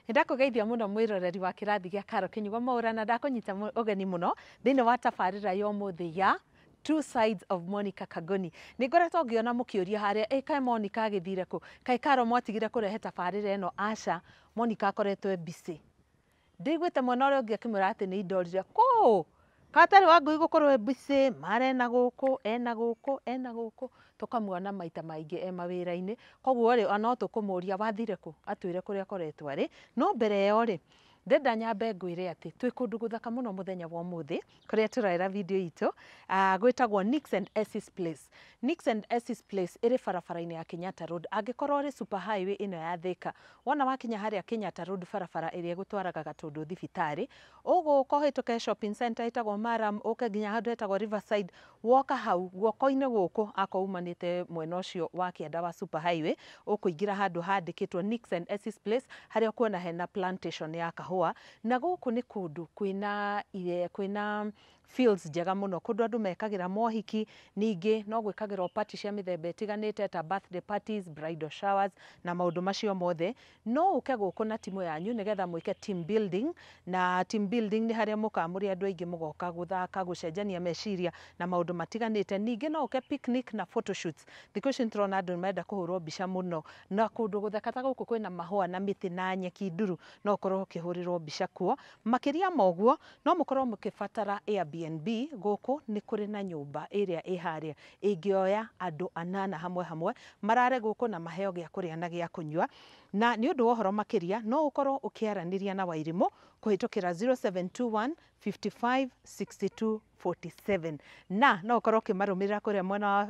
Nĩndakũgeithia mũno mwĩroreri wa kĩrathi gĩa Karo Kĩnyugo Mwaũra, na ndakũnyita ũgeni mũno thĩinĩ wa tabarĩra ya ũmũthĩ ya Two Sides of Monica Kagoni. Nĩngoretwo ngĩona mũkĩũria harĩa, ĩ kaĩ Monica agĩthire kũ? Kaĩ Karo mwatigire kũrehe tabarĩra ĩno? Aca, Monica akoretwo e busy. Ndĩiguĩte mwena ũrĩa ũngĩ akĩmwĩra atĩ nĩ indorire kũ katarĩ wa ngui gũkorwo e busy, mara ena gũkũ, ena gũkũ, ena gũkũ, tũkamuona maita maingĩ e mawĩra-inĩ. Koguo rĩ, no tũkũmũria wathire kũ, atwĩre kũrĩa akoretwo arĩ. No mbere ĩyo rĩ, ndĩrenda nyambe ngwĩre atĩ twĩ kũndũ gũthaka mũno mũthenya wa ũmũthĩ kũrĩa tũroera video itũ, gwĩtagwo Nix and Essis Place. Nix and Essis Place ĩrĩ barabara-inĩ ya Kenyatta Road. Angĩkorwo ũrĩ super highway ĩno ya Thika, wona wakinya harĩa Kenyatta Road, barabara ĩrĩa ĩgũtwaraga Gatũndũ thibitarĩ, ũgũka ũhĩtũke shopping center ĩtagwo Maram, ũke nginya handũ hetagwo Riverside. Woka hau guoko-inĩ gũkũ, akorwo umanĩte mwena ũcio wa kĩanda wa super highway, ũkũingĩra handũ handĩkĩtwo Nix and Essis Place, harĩa ũkuona hena plantation ya kahũa. Na gũkũ nĩ kũndũ kwĩna kwĩna fields njega mũno, kũndũ andũ mekagĩra mohiki, ningĩ no gwĩkagĩrwo party cia mĩthemba ĩtiganĩte ta birthday parties, bridal showers na maũndũ macio mothe. No ũke gũkũ na timu yanyu nĩgetha mwĩke team building, na team building nĩ harĩa mũkaga mũrĩ andũ aingĩ, mũgoka gũthaka, gũcenjania meciria na maũndũ matiganĩte. Ningĩ no ũke picnic na photoshoots. Thikũ ici nĩtũrona andũ nĩmarenda kũhũrwo mbica mũno, na kũndũ gũthaka ta gũkũ kwĩna mahũa na mĩtĩ na nyeki nduru, no ũkorwo ũkĩhũrĩrwo mbica kuo. Makĩria ma ũguo, no mũkorwo mũkĩbatara Airbnb. Gũkũ nĩ kũrĩ na nyũmba ĩrĩa ĩ harĩa ĩngĩoya andũ anana hamwe hamwe marare gũkũ na maheo gĩa kũrĩa na gĩa kũnyua. Na nĩ ũndũ wa ũhoro makĩria, no ũkorwo ũkĩaranĩria na Wairimũ kũhĩtũkĩra 0721 55 62 47, na no ũkorwo ũkĩmarũmĩrĩra kũrĩa mwena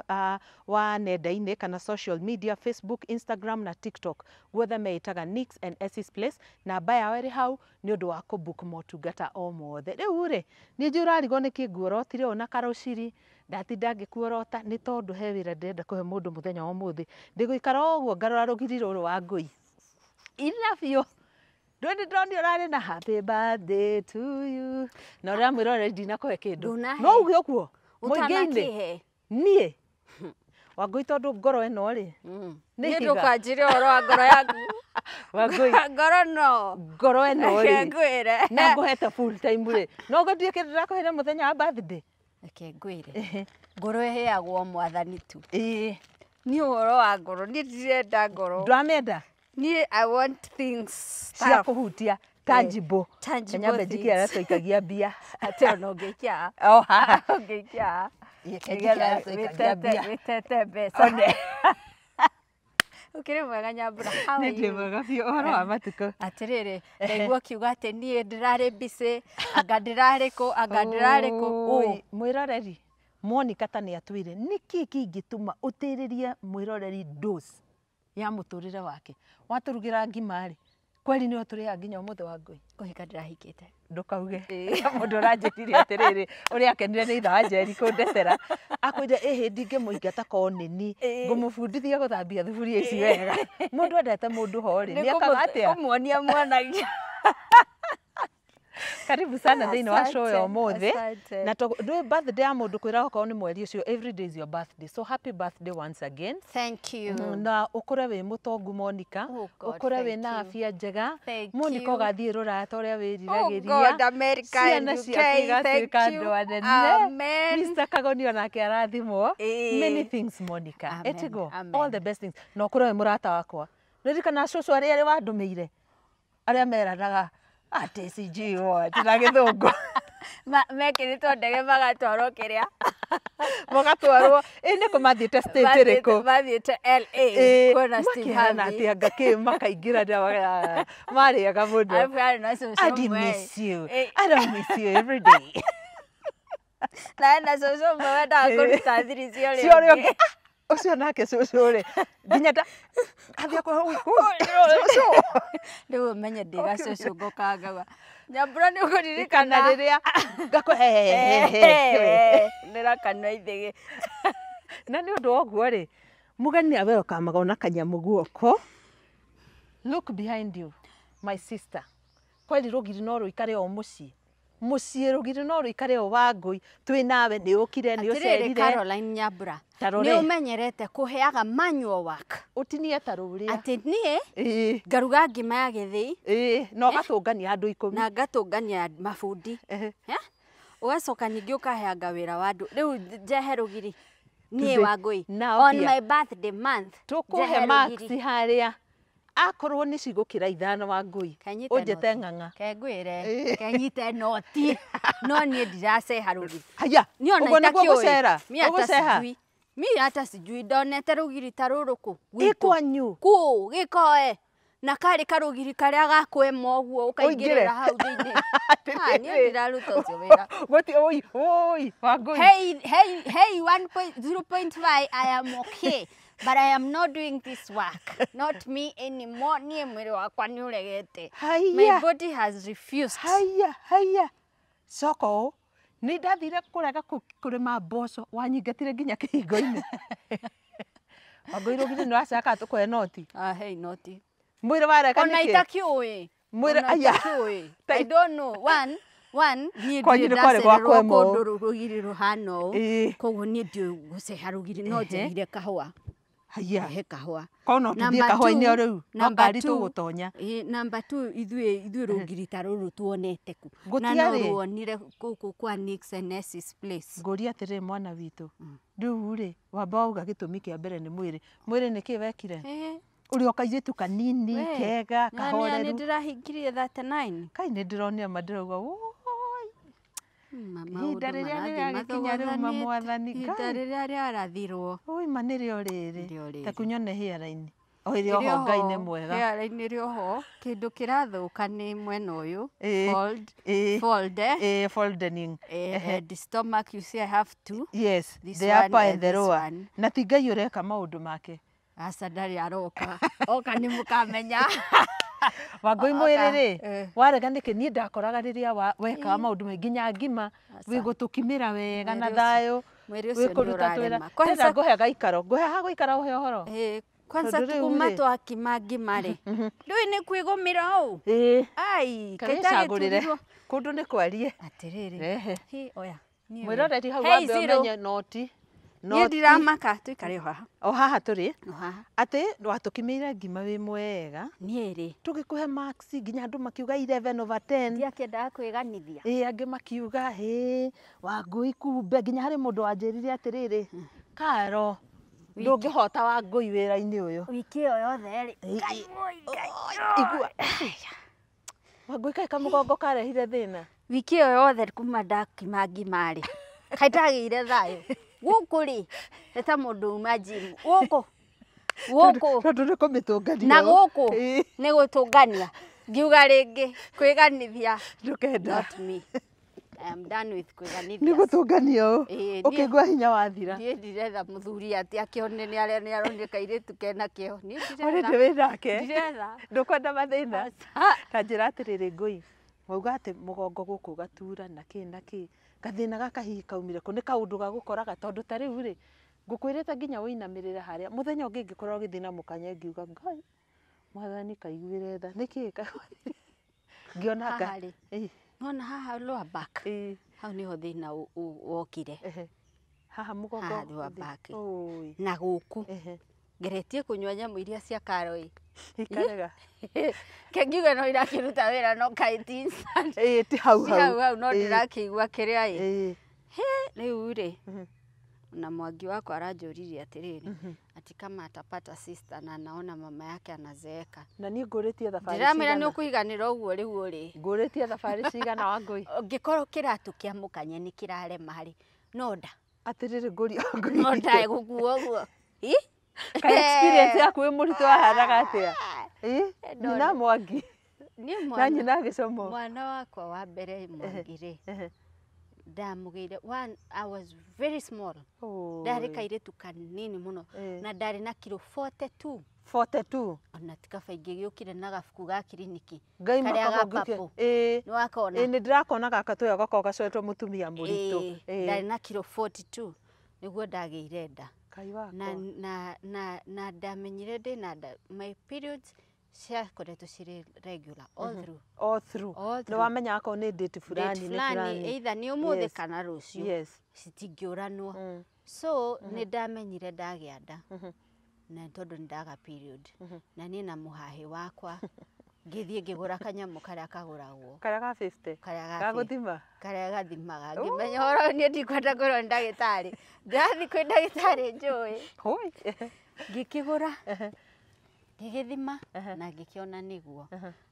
wa nenda-inĩ kana social media, Facebook, Instagram na TikTok, guothe meĩtaga Nix and Essis Place. Namba yao ĩrĩ hau nĩ ũndũ wa kũbook motungata o mothe. Rĩu rĩ, niĩ njũĩ ũrarigwo nĩkĩ nguorotire ũũ na karũciri ndatinda ngĩkuorota, nĩ tondũ he wĩra ndĩrenda kũhe mũndũ mũthenya wa ũmũthĩ. Ndĩgũikara o ũguo ngarora rũgiri rũrũ wa ngũi ina biũ. Ndũĩ ndĩronire ũrarĩ na "Happy birthday to you" na ũrĩa mwĩroreri ndinakũhe kĩndũ. Ndũnahe. No uge ũguo mũingĩ-inĩ. Ũtanakĩhe. Niĩ Wangũi, tondũ ngoro ĩno rĩ nĩ Niĩ ihiga. Ndũkanjĩre ũhoro wa ngoro yaku. Wangũi, Ngoro no. Ngoro ĩno Reke rĩ ngwĩre. Na ngũhete full time rĩ, no ngũtuĩke kĩndũ ndĩrakũheire mũthenya wa birthday. Reke ngwĩre. Ngoro ĩheagwo mwathani tu. Ĩĩ. Niĩ ũhoro wa ngoro, niĩ ndirenda ngoro. Ndwamĩenda? Niĩ I want things. Cia kũhutia, tangible. Tangible Nyambe njikie harĩa things. tũikagia mbia. Atĩ ona ũngĩikia. O haha. Ũngĩikia. Reke njikie harĩa tũikagia mbia. Wĩtete mbeca. One. Ũkĩrĩ mwega, Nyambura? How are Nĩ ndĩ you? mwega biũ. Ũhoro wa matukũ? Atĩrĩrĩ, ndaigua ũkiuga atĩ niĩ ndĩrarĩ busy, anga ndĩrarĩ kũ, anga ndĩrarĩ kũ. Ũi, mwĩroreri Monica ta nĩ atwĩre nĩkĩ kĩngĩtũma ũtĩrĩrie mwĩroreri dose ya mũtũrĩre wake. Watũrugĩra ngima rĩ, kweri nĩwe tũrĩaga nginya ũmũthĩ wa ngũi? Kũhika ndĩrahikĩte. Ndũkauge. Mũndũ ũranjĩrire atĩrĩrĩ, ũrĩa akenire nĩ itha wa Njeri kũndetera, akwĩre ĩhĩ ndingĩmũingata korwo nĩ ni ngũmũbundithia gũthambia thuburia ici wega. Mũndũ endete mũndũ ho rĩ, nĩ ekaga atĩa? Kũmuonia mwonagia. Karibu sana thĩinĩ wa show ya Asante, ũmũthĩ. asante. Na ndũĩ birthday ya mũndũ kwĩra okorwo nĩ mweri ũcio, every day is your birthday, so happy birthday once again. Thank you. Na ũkũre wĩ mũtongu, Monica. Oh God, Ũkũre thank wĩna you. afya njega. Thank Monica, you. ũgathiĩ rũraya ta ũrĩa Oh wĩriragĩria. God, America and Ciana UK, ciaku igatuĩka thank you. andũ anene. Amen. Mr. Kagoni onake arathimwo. Ĩĩ. Many things, Monica. Amen, Ĩtiguo? amen. All the best things, na ũkũre wĩ mũrata wakwa. Ririkana cũcũ arĩa arĩ wandũmĩire, arĩa meranaga atĩ sijui what na gĩthũngũ. Mekĩrĩtwo ndege magatwarwo kĩrĩa. Mũgatwarwo ĩ nĩ kũ mathiĩte, state ĩrĩkũ? Mathiĩte LA Ĩĩ, kuona Steve makerana Harvey. atĩ anga kĩ makaingĩra na marĩaga mũno. Alafu yarĩ na cũcũ I did ũmwe. miss you. Ĩ. I don't miss you every day. Na hena cũcũ ũmwe wendaga kũruta thiri cia ũrĩa Cia ũrĩa ũngĩ. ũngĩ. Ah, ũcio nake cũcũ rĩ nginya nda athiĩ kwa cũcũ. Rĩu ũmenye ndĩ gacũcũ ngũkangaga. Nyambura, nĩ Kana ũkũririkana rĩrĩa ngakũ Nĩ rakanua ithĩgĩ. Na nĩ ũndũ wa ũguo rĩ, mũgeni awe ũkamaga ona kanyamũ guoko. Look behind you, my sister. Kweli rũgiri no rũikare o mũciĩ? Mũciĩ rũgiri no rũikare o Wangũi twĩ nawe nĩ ũkire nĩ Atĩrĩrĩ ũcerire. Caroline Nyambura, Ta rore. nĩ ũmenyerete kũheaga manual work. Ũtinie ta rũrĩa. Atĩ niĩ Ĩĩ. ngaruga ngima ya gĩthĩi. Ĩĩ, na ũgatũngania andũ 10. Na ngatũngania mabundi. Ehe. Ũgacoka ningĩ ũkaheanga wĩra wa andũ. Rĩu njehe rũgiri. Niĩ Today. Wangũi. Now On here. my birthday month. Tũkũhe njehe marks rũgiri. harĩa. Akorwo nĩ cigũkĩra 5 Wangũi. Kenyite Ũnjĩte noti. ng'ang'a. Kengwĩre. Kenyite noti. No niĩ ndiraceha rũgiri. Haya, Niĩ ona ũguo nĩguo itakĩũĩ. gũcera. Mi hata Ũgũceha. sijui. Mi hata sijui ndonete rũgiri ta rũrũ kũ? Ĩ kwanyu. Kũ gĩkoe. Na karĩ karũgiri karĩa gakwema ũguo Ũingĩre. ũkaingĩrĩra hau thĩinĩ. Ah, niĩ ndiraruta ũcio wĩra. Gũti oi oi Wangũi. Hey, hey, hey, 1.0.5, I am okay. But I am not doing this work. Not me anymore. Niĩ mwĩrĩ wakwa nĩ ũregete. My Haya. body has refused. Haya, haya. Coka ũũ. Nĩ ndathire kũrega kũrĩma mboco wanyingatire nginya kĩhingo-inĩ. Wangũi rũgiri nĩ ũracaka tũkũhe noti. Ah, hey, noti. Mwĩrĩ wareka Ona nĩkĩ? itakĩũĩ. Mwĩrĩ Ona aya. itakĩũĩ. Ta- I don't know. One, niĩ Kwanyu ndirĩ nĩ kwarĩ gwa ndacererwo kwema ũũ. kũndũ rũgiri rũhana ũũ. Ĩĩ. Koguo niĩ ndiũĩ gũceha rũgiri no Ehe. njehire kahũa. Haya. Njehe kahũa. Korwo no tũthiĩ Number kahũa-inĩ o two, rĩu. No number ngari two, tũgũtonya. ĩĩ, number two, ithuĩ rũgiri ta rũrũ tuonete kũ? Na no Gũtiarĩ. ruonire gũkũ kwa Nix and Nessie's place. Ngũria atĩrĩrĩ mwana witũ. Rĩu rĩ, wamba wauga gĩtũmi kĩa mbere nĩ mwĩrĩ. Mwĩrĩ nĩkĩ wekire? Ĩĩ. Ũrĩ o kairĩtu kanini, We, kega, na nĩ kahoreru. ndĩrahingirie 39. Kai nĩ ndĩronire ma ndĩrauga woi. Maũndũ Ihinda rĩrĩa marathiĩ rĩragĩkinya rĩu ma mathogothanĩte. mwathani. Ihinda Ngai. rĩrĩa rĩarathirwo. Oi ma nĩrĩo rĩrĩ. Nĩrĩo rĩrĩ. Ta kunyone hairline. O ĩrĩ oho Ngai nĩ mwega. Hairline ĩrĩ oho. Kĩndũ kĩrathũka nĩ mwena ũyũ. Ĩĩ. Fold. Ĩĩ. Fold, eh? Ĩĩ, foldening. And stomach, you see I have two. Yes, This the one upper and and the this lower. one. Na ti Ngai ũreka maũndũ make. Aca ndarĩ aroka. Oka nĩ mũkamenya. Wangũi Oka, mwĩrĩ rĩ, eh. warega nĩkĩ niĩ ndakoraga rĩrĩa wekaga maũndũ maingĩ nginya ngima wĩgũtũkimĩra wega na Mwĩrĩ ũcio- thayũ mwĩrĩ ũcio nĩ wĩkũruta twĩra. ũrarema. Kwanza- Tena ngũhe gaikaro, ngũhe ha gũikara ũhe ũhoro. Ĩĩ, kwanza Tondũ rĩu kuma rĩ- twakima ngima rĩ ndũĩ nĩ kwĩgũmĩra ũũ. Ĩĩ. Ai, Kawĩcagũrĩre kaitagĩturirwo. kũndũ nĩ kwarie. Atĩrĩrĩ. Rehe. Hi, oya. Niĩ Mwĩroreri hau Hey, wambe zero. ũmenye noti. Niĩ Noti. ndiramaka tũikare o haha. O haha tũrĩ. O haha. Atĩ watũkimĩire ngima wĩ mwega. Niĩ rĩ. Tũgĩkũhe marks nginya andũ makiuga 11 over 10. Ndiakĩendaga kwĩganithia. Ĩĩ angĩ makiuga hĩ Wangũi kumbe nginya harĩ mũndũ wanjĩrire atĩrĩrĩ Karo ndũngĩhota Wangũi wĩra-inĩ ũyũ. Wiki ĩyo yothe rĩ. Ĩ, Igua Wangũi kaĩ kamũgongo karehire thĩna. Wiki ĩyo yothe kuma ndakima ngima rĩ. Kaĩ ndagĩire thayũ. Gũkũ rĩ nĩ ta mũndũ uma gym. Gũkũ. Gũkũ. Tondũ nĩ kũmĩtũngania. Na gũkũ Ĩĩ, nĩ gũtũngania. Ngiuga rĩngĩ kwĩganithia. ndũkenda. Not me. I am done with kwĩganithia. Nĩ gũtũngania ũũ. Ĩĩ, niĩ- Ũkĩigua hinya wathira. Niĩ ndiretha mũthuri atĩ akĩone nĩ arĩa nĩ aronire kairĩtu kena kĩo. Niĩ Already ndiretha. wĩ nake. Ndiretha. Ndũkwenda mathĩna. Aca. Ta njĩra atĩrĩrĩ Ngũi, wauga atĩ mũgongo gũkũ gatura na kĩ na kĩ, gathĩna gaka hihi kaumire kũ? Nĩ kaũndũ gagũkoraga tondũ ta rĩu rĩ, ngũkwĩrĩte nginya wĩinamĩrĩre harĩa, mũthenya ũngĩ ngĩkorwo ũgĩthiĩ na mũkanye ngiuga Ngai, mwathani kaiguĩre tha, nĩkĩ ngĩona nga. Haha rĩ. Ĩĩ, Nona haha lower back. ĩĩ, Hau nĩho thĩna wokire. ehe. Haha mũgongo. Haha lower back. Ũĩ, Na gũkũ. ehe. Ngeretie kũnyua nyamũ iria cia karo ĩ. Ikarega. Kengiuga no irakĩruta wĩra no kaĩ ti instant. Ĩĩ, ti hau Ti hau. hau hau no Ĩĩ, ndĩrakĩigua kĩrĩa ĩ. ĩĩ. Rĩu rĩ. Na Mwangi wakwa aranjũririe atĩrĩrĩ ati kama atapata sister na anaona mama yake anazeeka. Na niĩ ngũrĩtie thabarĩ Ndĩramwĩra nĩ cigana? ũkũiganĩra ũguo rĩu ũrĩ. Ngũrĩtie thabarĩ cigana Wangũi? Ũngĩkorwo kĩratũ kĩa mũkanye nĩ kĩrarema rĩ, no nda. Atĩrĩrĩ ngũria Wangũi. No nda ĩgũkua ũguo. Ĩ? Kaĩ experience yaku wĩ mũritũ wahanaga atĩa? Ĩ? No, Nyina Mwangi Niĩ na mwana nyina Gĩcomo. mwana wakwa wa mbere Mwangi rĩ, Ehe. ndamũgĩire one I was very small. Ndarĩ kairĩtu kanini mũno Ĩ. na ndarĩ na kiro 42. 42. Ona ti kaba ingĩgĩũkire na gabuku ga kiriniki Ngai karĩa ga makaba purple. Ĩ. Nĩ wakona? Ĩ nĩ ndĩrakona gaka tũya gakoragwo gacoretwo mũtumia mũritũ. Ĩĩ, Ĩ. ndarĩ na kiro 42 nĩguo ndagĩire nda. Ngai wakwa. Na ndamenyire ndĩna nda my periods Ciakoretwo cirĩ regular all through. All through. All Nĩ through. wamenya akorwo nĩ date fulani, Date nĩ fulani, fulani. either nĩ ũmũthĩ kana rũciũ. Citingĩũranwo. So nĩ ndamenyire ndagĩa nda na tondũ nĩ ndaga period, na niĩ na mũhahĩ wakwa ngĩthiĩ ngĩgũra kanyamũ karĩa kagũragwo. Karĩa ga 50. Karĩa ga Ga gũthima. Karĩa gathimaga. Ngĩmenya ũhoro ũyũ, niĩ ndikwenda kwĩrwo nĩ ndagĩtarĩ, ndĩrathiĩ kwĩ ndagĩtarĩ njũĩ. Hoi. Ngĩkĩgũra, ngĩgĩthima na ngĩkĩona nĩguo.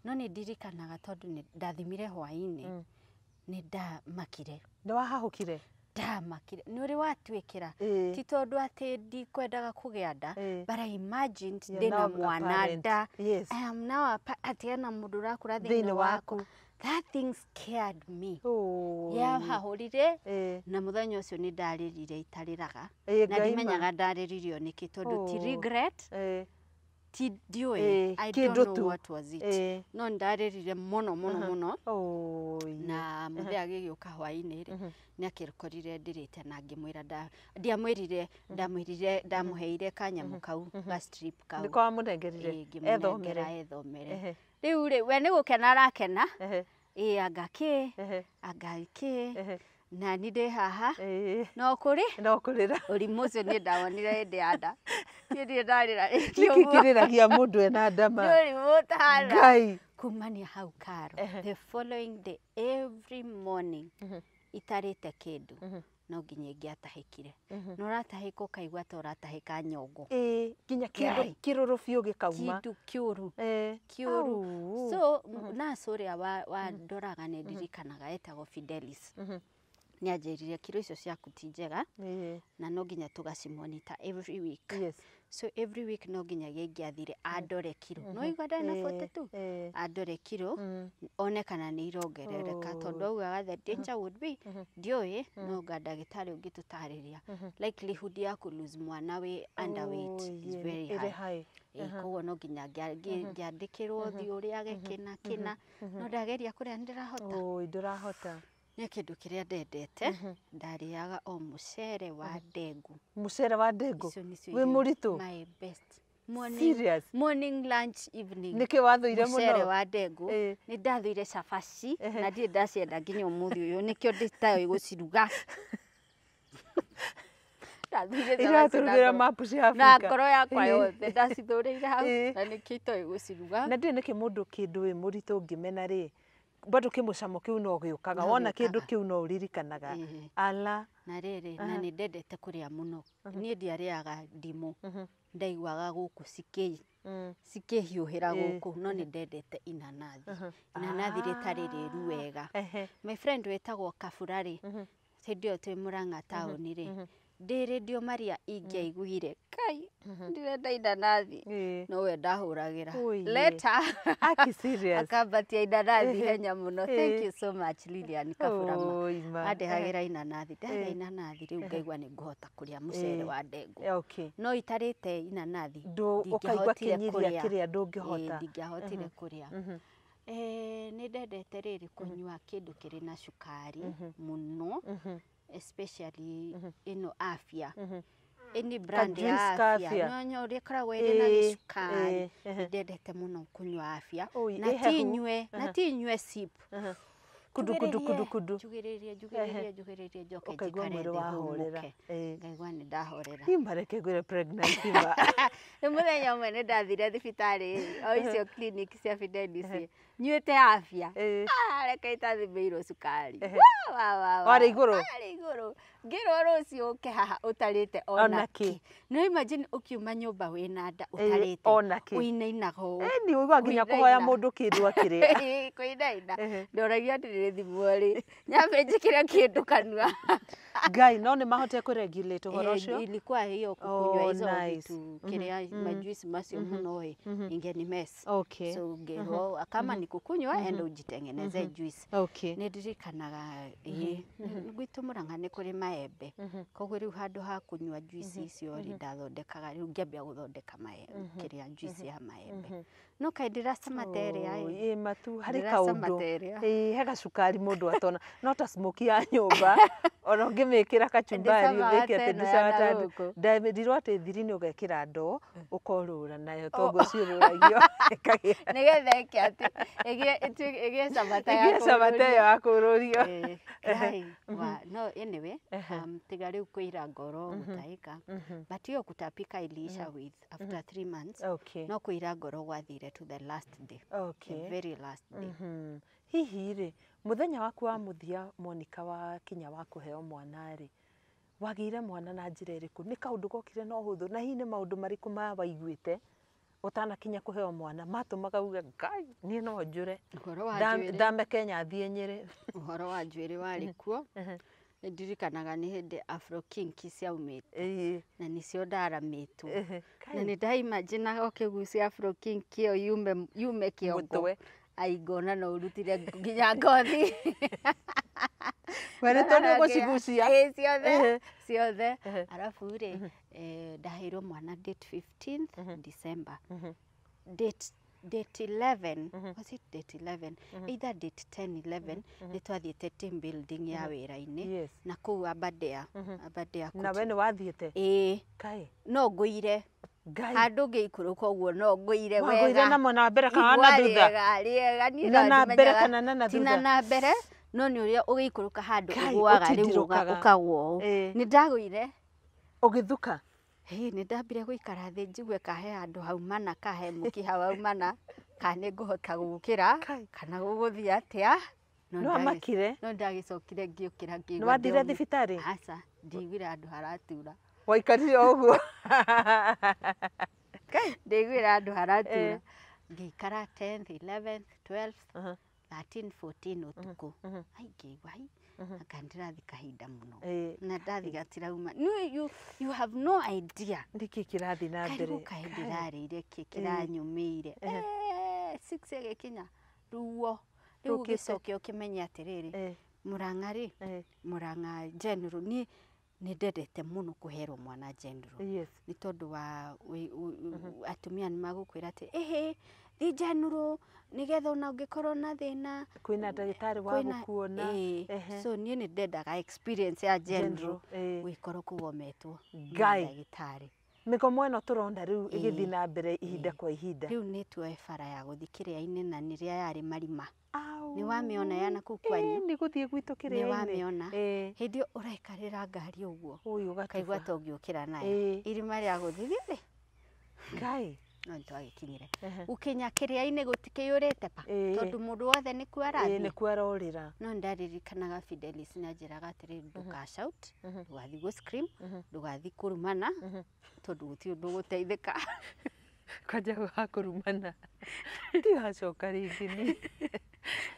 No nĩ ndirikanaga tondũ nĩ ndathimire hwaĩ-inĩ, nĩ ndamakire. Nĩ wahahũkire. Ndamakire. Nĩ ũrĩ watuĩkĩra. Ĩĩ. Ti tondũ atĩ ndikwendaga kũgĩa nda, Ĩĩ. but I imagined You're ndĩna now a mwana parent. nda. Yes. I am now a atĩ hena mũndũ ũrakũra Thĩinĩ thĩinĩ waku. wakwa. That thing scared me. Oi. Yahahũrire. Ĩĩ. Na mũthenya ũcio nĩ ndarĩrire itarĩraga. Ĩĩ, Na Ngai ma. ndimenyaga ndarĩririo nĩkĩ, tondũ ti regret, Ĩĩ. ti ndiũĩ. Ĩĩ, I kĩndũ don't know tu. what was it. Ĩĩ. No ndarĩrire mũno mũno mũno. Oi. Na mũthee agĩgĩũka hwaĩ-inĩ rĩ, nĩ akĩkorire ndĩrĩte na ngĩmwĩra ndiamwĩrire, ndamwĩrire ndamũheire kanyamũ kau ga strip kau. Nĩko wamũnengerire. Ĩĩ, ngĩmũnengera Ethomere. ethomere. Ehe. Rĩu rĩ, we nĩ gũkena arakena. Ehe. Ĩ anga kĩ, Ehe. anga kĩ, Ehe. na ni ndĩ haha. Ĩĩ. No kũrĩ No kũrĩra. ũrimũ ũcio niĩ ndawonire hĩndĩ ya nda. Niĩ ndirĩ ndarĩra rĩngĩ Nĩkĩ ũguo. kĩrĩragia mũndũ ena ndama? Nĩ ũrimũ ũtahana. Ngai. Kumania hau karo, the following day every morning itarĩte kĩndũ, no nginya ingĩatahĩkire. Na ũratahĩka ũkaigua ta ũratahĩka nyongo. Ĩĩ, nginya kĩndũ Ngai. kĩrũrũ biũ gĩkauma. Kĩndũ kĩũru. Ĩĩ. Kĩũru. Au. So nurse ũrĩa wa ndoraga, nĩ ndirikanaga etagwo Fidelis, nĩ anjĩrire kiro icio ciaku ti njega Ĩĩ. na no nginya tũgacimonita every week. So every week no nginyagia ingĩathire andore kiro, no igua ndarĩ na Ĩĩ. 42. Ĩĩ. Andore kiro one kana nĩ irongerereka, tondũ augaga the danger would be, ndiũĩ, no nga ndagĩtarĩ ũngĩtũtarĩria, likelihood ya kũ lose mwana wĩ underweight is Oi, very ĩrĩ high. high. Ĩĩ, koguo no nginya ngĩandĩkĩrwo thiĩ ũrĩage kĩna kĩna, no ndageria kũrĩa ndĩrahota. Oi, ndũrahota. Nĩ kĩndũ kĩrĩa ndendete, ndarĩaga o mũcere wa ndengũ. Mũcere wa ndengũ. Icio nĩcio Wĩ irio mũritũ. my best. Morning, Serious? morning, lunch, evening. Nĩkĩ wathũire Mũcere mũno? wa ndengũ. Ĩĩ. Nĩ ndathũire cabaci na ndirĩ ndacienda nginya ũmũthĩ ũyũ, nĩkĩo ndĩtaũĩ gũciruga. Ndathũire cabaci na Iratũrugĩra ngoro mapu cia na Afrika. ngoro yakwa Ĩĩ. yothe, ndacithũrĩire hau Ĩĩ. na nĩkĩo itoĩ gũciruga. Na ndiũĩ nĩkĩ mũndũ kĩndũ wĩ mũritũ ũngĩmena rĩ, bado kĩmũcamo kĩu no gĩũkaga. No Wona kĩndũ gĩũkaga. kĩu no ũririkanaga. Ĩĩ. Ala. Na rĩrĩ, na nĩ ndendete kũrĩa mũno. Niĩ ndiarĩaga ndimũ, ndaiguaga gũkũ cikĩhiũhĩra Ĩĩ. gũkũ, no nĩ ndendete inanathi, inanathi rĩtarĩ rĩru wega. Ehe. My friend wĩtagwo Kabura rĩ, hĩndĩ ĩyo twĩ Mũrang'a taũni rĩ, ndĩ Radio Maria ingĩaiguire kai ndĩrenda inanathi, Ĩĩ. nowe ndahũragĩra Ũiye. leta. Aki serious. Akambatia inanathi Ehe. henya mũno. Thank Ĩĩ. you so much, Lilian Kaburama. Oi, ma. Andehagĩra inanathi. Ndarĩa Ĩĩ. inanathi rĩu ngaigua nĩ ngũhota kũrĩa mũcere Ĩĩ. wa ndengũ. Okay. No itarĩte inanathi, Ũkaigua ndingĩahotire kĩnyiria kũrĩa. kĩrĩa ndũngĩhota. Ĩĩ, ndingĩahotire kũrĩa. Nĩ ndendete rĩrĩ kũnyua kĩndũ kĩrĩ na cukari mũno, especially ĩno Afia, any brand ya Juice ka Afia. Afia. No nyo ũrĩa ĩkoragwo ĩrĩ na Ĩĩ, gĩcukari. ĩĩ, ehe. Ndendete mũno kũnyua Afia. Oi, Na ĩ ti hehu. nyue, na ti nyue sip. Kudu kudu kudu kudu. Njugĩrĩrie, njugĩrĩrie, njugĩrĩrie, njoke Ũkaigua njikare mwĩrĩ thĩ wahorera. hũmũke. Ĩĩ. Ngaigua nĩ ndahorera. Ima reke ngwĩre pregnancy ma. Nĩ mũthenya ũmwe nĩ ndathire thibitarĩ, o icio clinic cia Fidelis, nyuĩte Afia. Ĩĩ. Ah, reke itathimĩirwo cukari. Ehe. Wa, wa, wa, wa. Warĩ igũrũ? Warĩ igũrũ. Ngĩrwo rũciũ ũke haha ũtarĩte Ona ona kĩ. kĩ. No imagine ũkiuma nyũmba wĩna nda Ĩĩ, ũtarĩte. ona kĩ. Ũinainaga ũũ. Ĩni ũiguaga nginya kũhoya Kũinaina. mũndũ kĩndũ akĩrĩa. Ĩĩ, kũinaina. Ehe. Ndoragia atĩrĩrĩ, thimwo rĩ, nyambe njĩkĩre kĩndũ kanua. Ngai, no nĩ mahote kũregulate ũhoro Eh, ũcio. ilikuwa hiyo kukunywa Oh, hizo nice. vitu kĩrĩa majuice macio mũno ĩ ingeni mess. Okay. So ngĩrwo kama ni ni kukunywa, enda ujitengeneze juice. Nĩ ndirikanaga ĩĩ gwitũ Mũrang'a nĩ kũrĩ maembe, koguo rĩu handũ ha kũnyua juice icio rĩ, ndathondekaga rĩu ngĩambia gũthondeka kĩrĩa juice ya maembe, no kaĩ ndĩracama ta ĩrĩa ĩ. Ĩ matu harĩ Ndĩracama kaũndũ ta ĩrĩa. Ĩ he gacukari mũndũ atona no ta smoky ya nyũmba, ona ũngĩmĩkĩra kachumbari Ndĩcamaga ũmĩke ta atĩ ĩno ya ndĩcamaga ta na gũkũ. Nderirwo atĩ thiri-inĩ ũgekĩra ndoo ũkorũra nayo toguo ciũrũragio ĩkagĩa Nĩgetha ĩke atĩ ĩgĩe cama ta ya ĩgĩe cama ta ĩyo ya kũũrũrio. Ĩĩ, Ngai, no anyway, tiga rĩu kũira ngoro gũtahĩka, but hiyo kutapika iliisha with after 3 months. No kũira ngoro gwathire to the last day, the very last day. Hihi rĩ, mũthenya waku wa mũthia, Monica, wa kinya wa kũheo mwana rĩ, wagĩire mwana na njĩra ĩrĩkũ? Nĩ kaũndũ gokire na ũhũthũ? Na hihi nĩ maũndũ marĩkũ ma waiguĩte ũtanakinya kũheo mwana matũmaga uge, "Ngai, niĩ no njũre Ũhoro wa njuĩrĩ thame Kenya thiĩ Nyĩrĩ"? Ũhoro wa njuĩrĩ warĩ kuo. Nĩ ndirikanaga nĩ hĩndĩ afro kinky ciaumĩte na nĩcio ndaramĩtwo na nĩ ndaimaginaga ũkĩgucia afro kinky ĩyo yume kĩongo. Mũtwe. Ai, ngona no ũrutire nginya ngothi. We nĩ tondũ ũgũcigucia. Ĩĩ, ciothe ciothe. Arabu rĩ, ndaheirwo mwana date 15th December, date 11, was it date 11, either date 10, 11, nĩ twathiĩte team building ya wĩra-inĩ na kũu Aberdare, Aberdare. Na we nĩ wathiĩte? Ĩĩ. Kai. No ngũire. Ngai. Handũ ngĩikũrũka ũguo no ngũire. Wagũire Wega. na mwena wa mbere kana na Igwa thutha? Rĩega rĩega niĩ Na no na mbere ndimenyaga. kana na Ti na thutha? Na mbere, no nĩ ũrĩa ũgĩikũrũka handũ Ngai, ũgũaga rĩu ũtindirũkaga. ũkagwa ũũ. Nĩ ndagũire. Ũgĩthuka? Hĩ, nĩ ndambire gũikara thĩ njigue kahe handũ haumana, kahe mũkiha waumana, kana nĩ ngũhota gũkĩra Kai. kana gũgũthiĩ atĩa. No Nĩ wamakire? No ndagĩcokire ngĩũkĩra Nĩ ngĩigua wathire ndĩ o thibitarĩ? Aca, ndiguire handũ haratura. Waikarire o ũguo? Ndiguire handũ haratura. Ngĩikara 10th, 11th, 12th, 13, 14 ũtukũ. Ai, ngĩigua ai anga ndĩrathi kahinda mũno na ndathi gatirauma. No, you have no idea. Nĩkĩ kĩrathiĩ na mbere? Karigu kaĩ ndĩrarĩire kĩ kĩranyũmĩire. 6 ĩgĩkinya, ruo rĩu. Rũkĩte. Ũgĩcoke ũkĩmenye atĩrĩrĩ, Mũrang'a rĩ, Mũrang'a General, niĩ nĩ ndendete mũno kũherwo mwana general nĩ tondũ wa atumia nĩ magũkwĩra atĩ ĩhĩ, thiĩ general nĩgetha ona ũngĩkorwo na thĩna Kwĩna ndagĩtarĩ wa gũkuona. Ĩĩ. So niĩ nĩ ndendaga experience ya general, General, ĩĩ. gũgĩkorwo kũgometwo nĩ Ngai. ndagĩtarĩ. Mĩgomo ĩno tũrona rĩu ĩgĩthiĩ na mbere ihinda kwa ihinda. Rĩu nĩ tuoe bara ya gũthiĩ kĩrĩa-inĩ na nĩrĩa yarĩ marima. Au. Nĩ wamĩona ya nakũu kwanyu? Ĩĩ, nĩ gũthiĩ gwitũ Nĩ kĩrĩa-inĩ. wamĩona? Ĩĩ. Hĩndĩ ĩyo ũraikarĩra ngari ũguo Ũyũ ũkaigua ũgatuba. ta ũngĩũkĩra nayo irima rĩa gũthiĩ rĩ. Ngai. No nĩ twagĩkinyire. Gũkinya kĩrĩa-inĩ gũtikĩiyũrĩte pa tondũ mũndũ wothe nĩkuo arathiĩ. Nĩkuo arorĩra. No nĩndaririkanaga Fidelis nĩ anjĩraga atĩrĩrĩ, ndũka shout, ndũgathiĩ gũ scream, ndũgathiĩ kũrumana, tondũ gũtirĩ ũndũ ũgũteithĩka. Kwanja wa kũrumana ndigacoka rĩngĩ niĩ.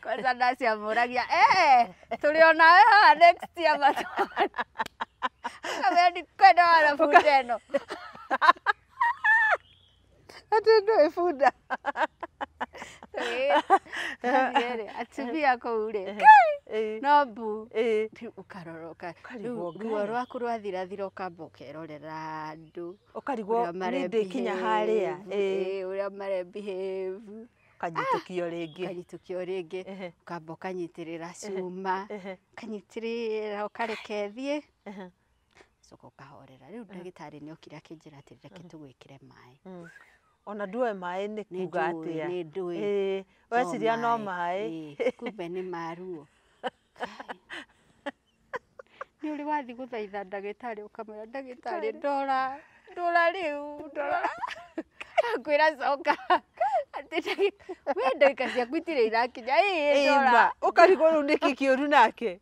Kwanza ndaciamũragia, eh, tũrĩ onawe haha next year matwana. Akamwĩra ndikwenda wara bunda ĩno. Atĩ ndũĩ bunda. Rĩ, atumia kũu rĩ, no mbu. Rĩu ũkarora Ũkarigwo rĩu ruo Ngai. rwaku rwathirathira, ũkamba ũkerorera andũ Ũkarigwo ũrĩa nĩ ndĩkinya harĩa. Ũrĩa marebehave. Ũkanyitũkio rĩngĩ. Ũkanyitũkio rĩngĩ. Ũkamba ũkanyitĩrĩra cuma, ũkanyitĩrĩra, ũkareke ĩthiĩ, coka ũkahorera. Rĩu ndagĩtarĩ nĩ okire akĩnjĩra atĩ reke tũgwĩkĩre maĩ. Ona nduoe maĩ nĩ Nĩ kuga ndũĩ, atĩa? nĩ ndũĩ. Weciria no maĩ. Ĩĩ, kumbe nĩ maruo. Nĩ ũrĩ wathiĩ gũthaitha ndagĩtarĩ ũkamwĩra, "Ndagĩtarĩ, ndora ndora rĩu ndora," akwĩra coka, atĩ we ndagĩka ciaku itirĩ irakinya. Ĩĩ, ndora. Ĩma ũkarigwo rĩu nĩkĩ kĩũru nake.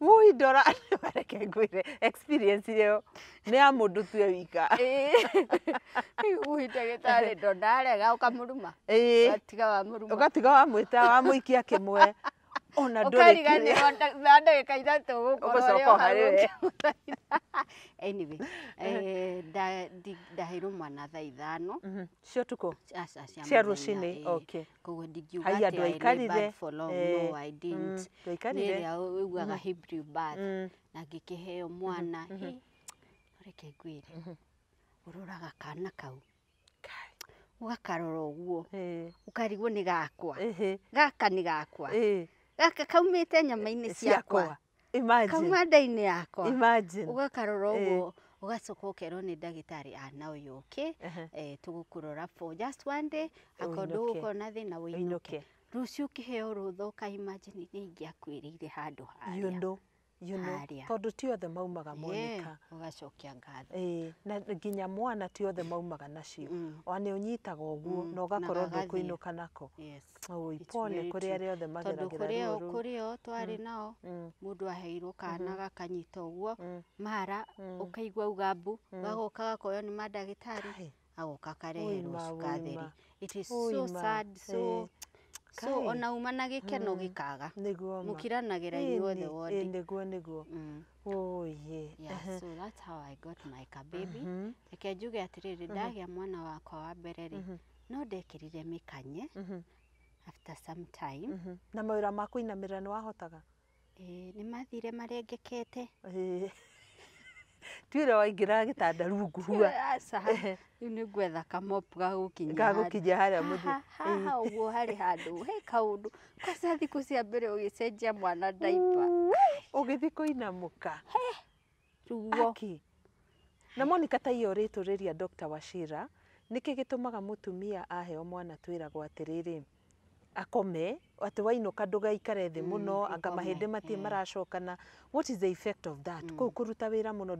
Wũi, ndora, reke ngwĩre, experience ĩyo nĩ ya mũndũ tu e wika. Ĩĩ, ui, ndagĩtarĩ ndonarega, ũkamũruma. Ũgatiga wamũruma. Ũgatiga wamwĩta wamũikia kĩmwe. Ona ndũrĩ Ũkariganĩrwo na ndagĩka 3 ũgũkorwo Ũgũcoka ũrĩ o o hau harĩ we. ũkĩmũthaitha. Anyway, ndaheirwo mwana thaa 5. Cia ũtukũ? Aca, cia Cia mũthenya, rũcinĩ, ĩĩ. okay. Koguo ndingiuga Haiya, atĩ I ndwaikarire. labored for long. No, I didn't. Ndwaikarire. Nĩ ĩrĩa ũiguaga Hebrew birth, na ngĩkĩheo mwana. Hĩ, reke ngwĩre, ũroraga kana kau, ũgakarora ũguo, ũkarigwo nĩ gakwa, gaka nĩ gakwa, gaka kaumĩte nyama-inĩ ciakwa, Imagine. kauma nda-inĩ yakwa. Imagine. Ũgakarora ũguo, ũgacoka ũkerwo nĩ ndagĩtarĩ, ah, now you okay, tũgũkũrora for just one day, akorwo Ũinũke. ndũgũkorwo na thĩna ũinũke. Ũinũke. Rũciũ ũkĩheo rũtha ũka imagine nĩ ingĩakuĩrĩire handũ You harĩa. know, you know. Harĩa. Tondũ ti othe maumaga, Monica. Ũgacokia ngatho. Ĩĩ, na nginya mwana ti othe maumaga nacio. Ona nĩ ũnyitaga ũguo na Na ũgakorwo gagathiĩ. ndũkũinũka nako. Yes. Oi, It's pole very kũrĩ true. arĩa othe Tondũ mageragĩra kũrĩ ruo o rũu. kũrĩ o twarĩ nao, mũndũ aheirwo kana gakanyita ũguo mara, ũkaigua ugambu, gagoka gakoywo nĩ mandagĩtarĩ, Kai. agoka kareherwo Ũima, cuka theri. ũima. It is so Ũima. sad, so so Kai. ona uma na gĩkeno gĩkaga. Nĩguo ma. Mũkiranagĩra inyuothe Ĩni, wondi. ĩ, nĩguo nĩguo. Oye. Yeah, so that's how I got my baby. Reke njuge atĩrĩrĩ, ndagĩa mwana wakwa wa mbere rĩ, no ndekĩrire mĩkanye after some time. Na mawĩra ma kũinamĩrĩra nĩ wahotaga? Ĩĩ, nĩ mathire marengekete. Ĩĩ. Ti ũrĩa waingĩraga gĩtanda rungu hua. Aca, rĩu nĩ ngwetha kamop gagũkinyia Gagũkinyia harĩa mũthia. Haha ũguo harĩ handũ he kaũndũ kwanza thikũ cia mbere ũgĩcenjia mwana diaper. Ũgĩthiĩ kũinamũka. Ruo. Aki. Na Monica, ta iyo ũrĩtũrĩria Dr. Wachira, nĩkĩ gĩtũmaga mũtumia aheo mwana twĩragwo atĩrĩrĩ, akome, atĩ wainũka ndũgaikare thĩ mũno, anga ũkome, mahĩndĩ matirĩ maracokana. What is the effect of that? Kũu kũruta wĩra mũno,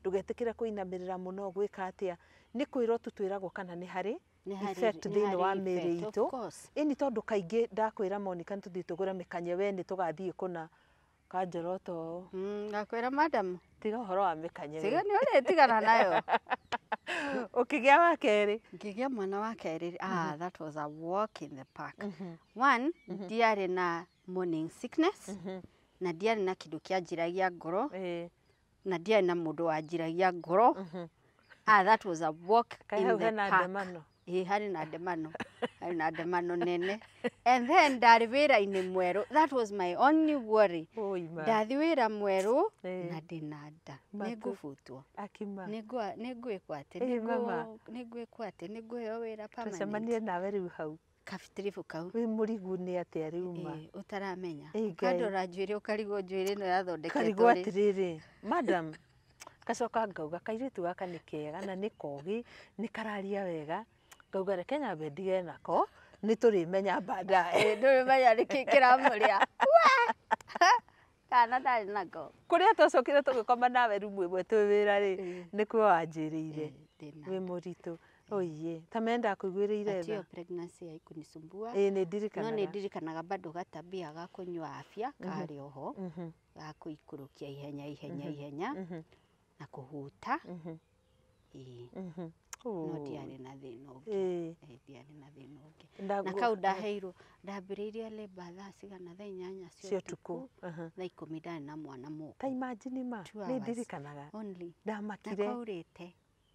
ndũgetĩkĩre kũinamĩrĩra mũno, gwĩka atĩa? Nĩ kwĩrwo tu twĩragwo kana nĩ harĩ Nĩ harĩ- effect nĩ thĩinĩ harĩ wa mĩĩrĩ effect, of itũ? course. Ĩni tondũ kaingĩ ndakwĩra Monica, nĩ tũthiĩ tũgũre mĩkanye, we nĩ tũgathiĩ kũna kanjorota ũũ. Ngakwĩra madam, Tiga ũhoro wa mĩkanye tiga we. nĩ ũrĩtigana nayo. Ũkĩgĩa wa kerĩ? Ngĩgĩa mwana wa kerĩ, ah, that was a walk in the park. One, ndiarĩ na morning sickness, na ndiarĩ na kĩndũ kĩanjiragia ngoro, na ndiarĩ na mũndũ wanjiragia ngoro. Ah, that was a walk Kaĩ in hau the hena park. ndemano? Ĩĩ, harĩ na ndemano, harĩ na ndemano nene. And then ndarĩ wĩra-inĩ mwerũ, that was my only worry. Ũima. Ndathi wĩra mwerũ na ndĩna nda, Matu. nĩ ngũbutwo, Akima. nĩ ngwĩkwo atĩ, Ĩĩ, mama. nĩ ngwĩkwo atĩ, nĩ ngũheo wĩra permanent. Tũcemanie nawe rĩu hau. Kabitiribũ kau. Wĩ mũrigu nĩ atĩa rĩu ma? Ĩĩ, ũtaramenya. Ĩĩ, Ngai. Ũkandora njuĩrĩ ũkarigwo njuĩrĩ ĩno yathondeketwo Karigwo rĩ. atĩrĩrĩ, madam, gacoka ngauga kairĩtu gaka nĩ kega na nĩ kogĩ, nĩ kararia wega, ngauga reke nyambe ndige nako, nĩ tũrĩmenya baadaye. Ĩĩ, ndũrĩmenya nĩkĩ kĩramũrĩa. Kana ndarĩ nako. Kũrĩa twacokire tũgĩkoma nawe rumu ĩmwe twĩ wĩra rĩ, nĩkuo wanjĩrĩire Ndĩna wĩ mũritũ. Oiye, ta menda kũiguĩrĩire But hiyo tha. pregnancy haikunisumbua. Ĩĩ, nĩ No nĩ ndirikanaga. ndirikanaga bado gatabia ga kũnyua afya karĩ oho, ga kũikũrũkia ihenya ihenya ihenya na kũhuta. Ĩĩ, no ndiarĩ na thĩna ũngĩ. Ĩĩ. Ĩĩ, ndiarĩ na thĩna ũngĩ. Na Ndaguo- kau ndaheirwo, ndambĩrĩirie labour thaa cigana, thaa 8 cia cia ũtukũ. ũtukũ, thaa 10 ndarĩ na mwana mũka. Ta imagine ma, Two nĩ hours ndirikanaga. only. Na Ndamakire. kwaurĩte.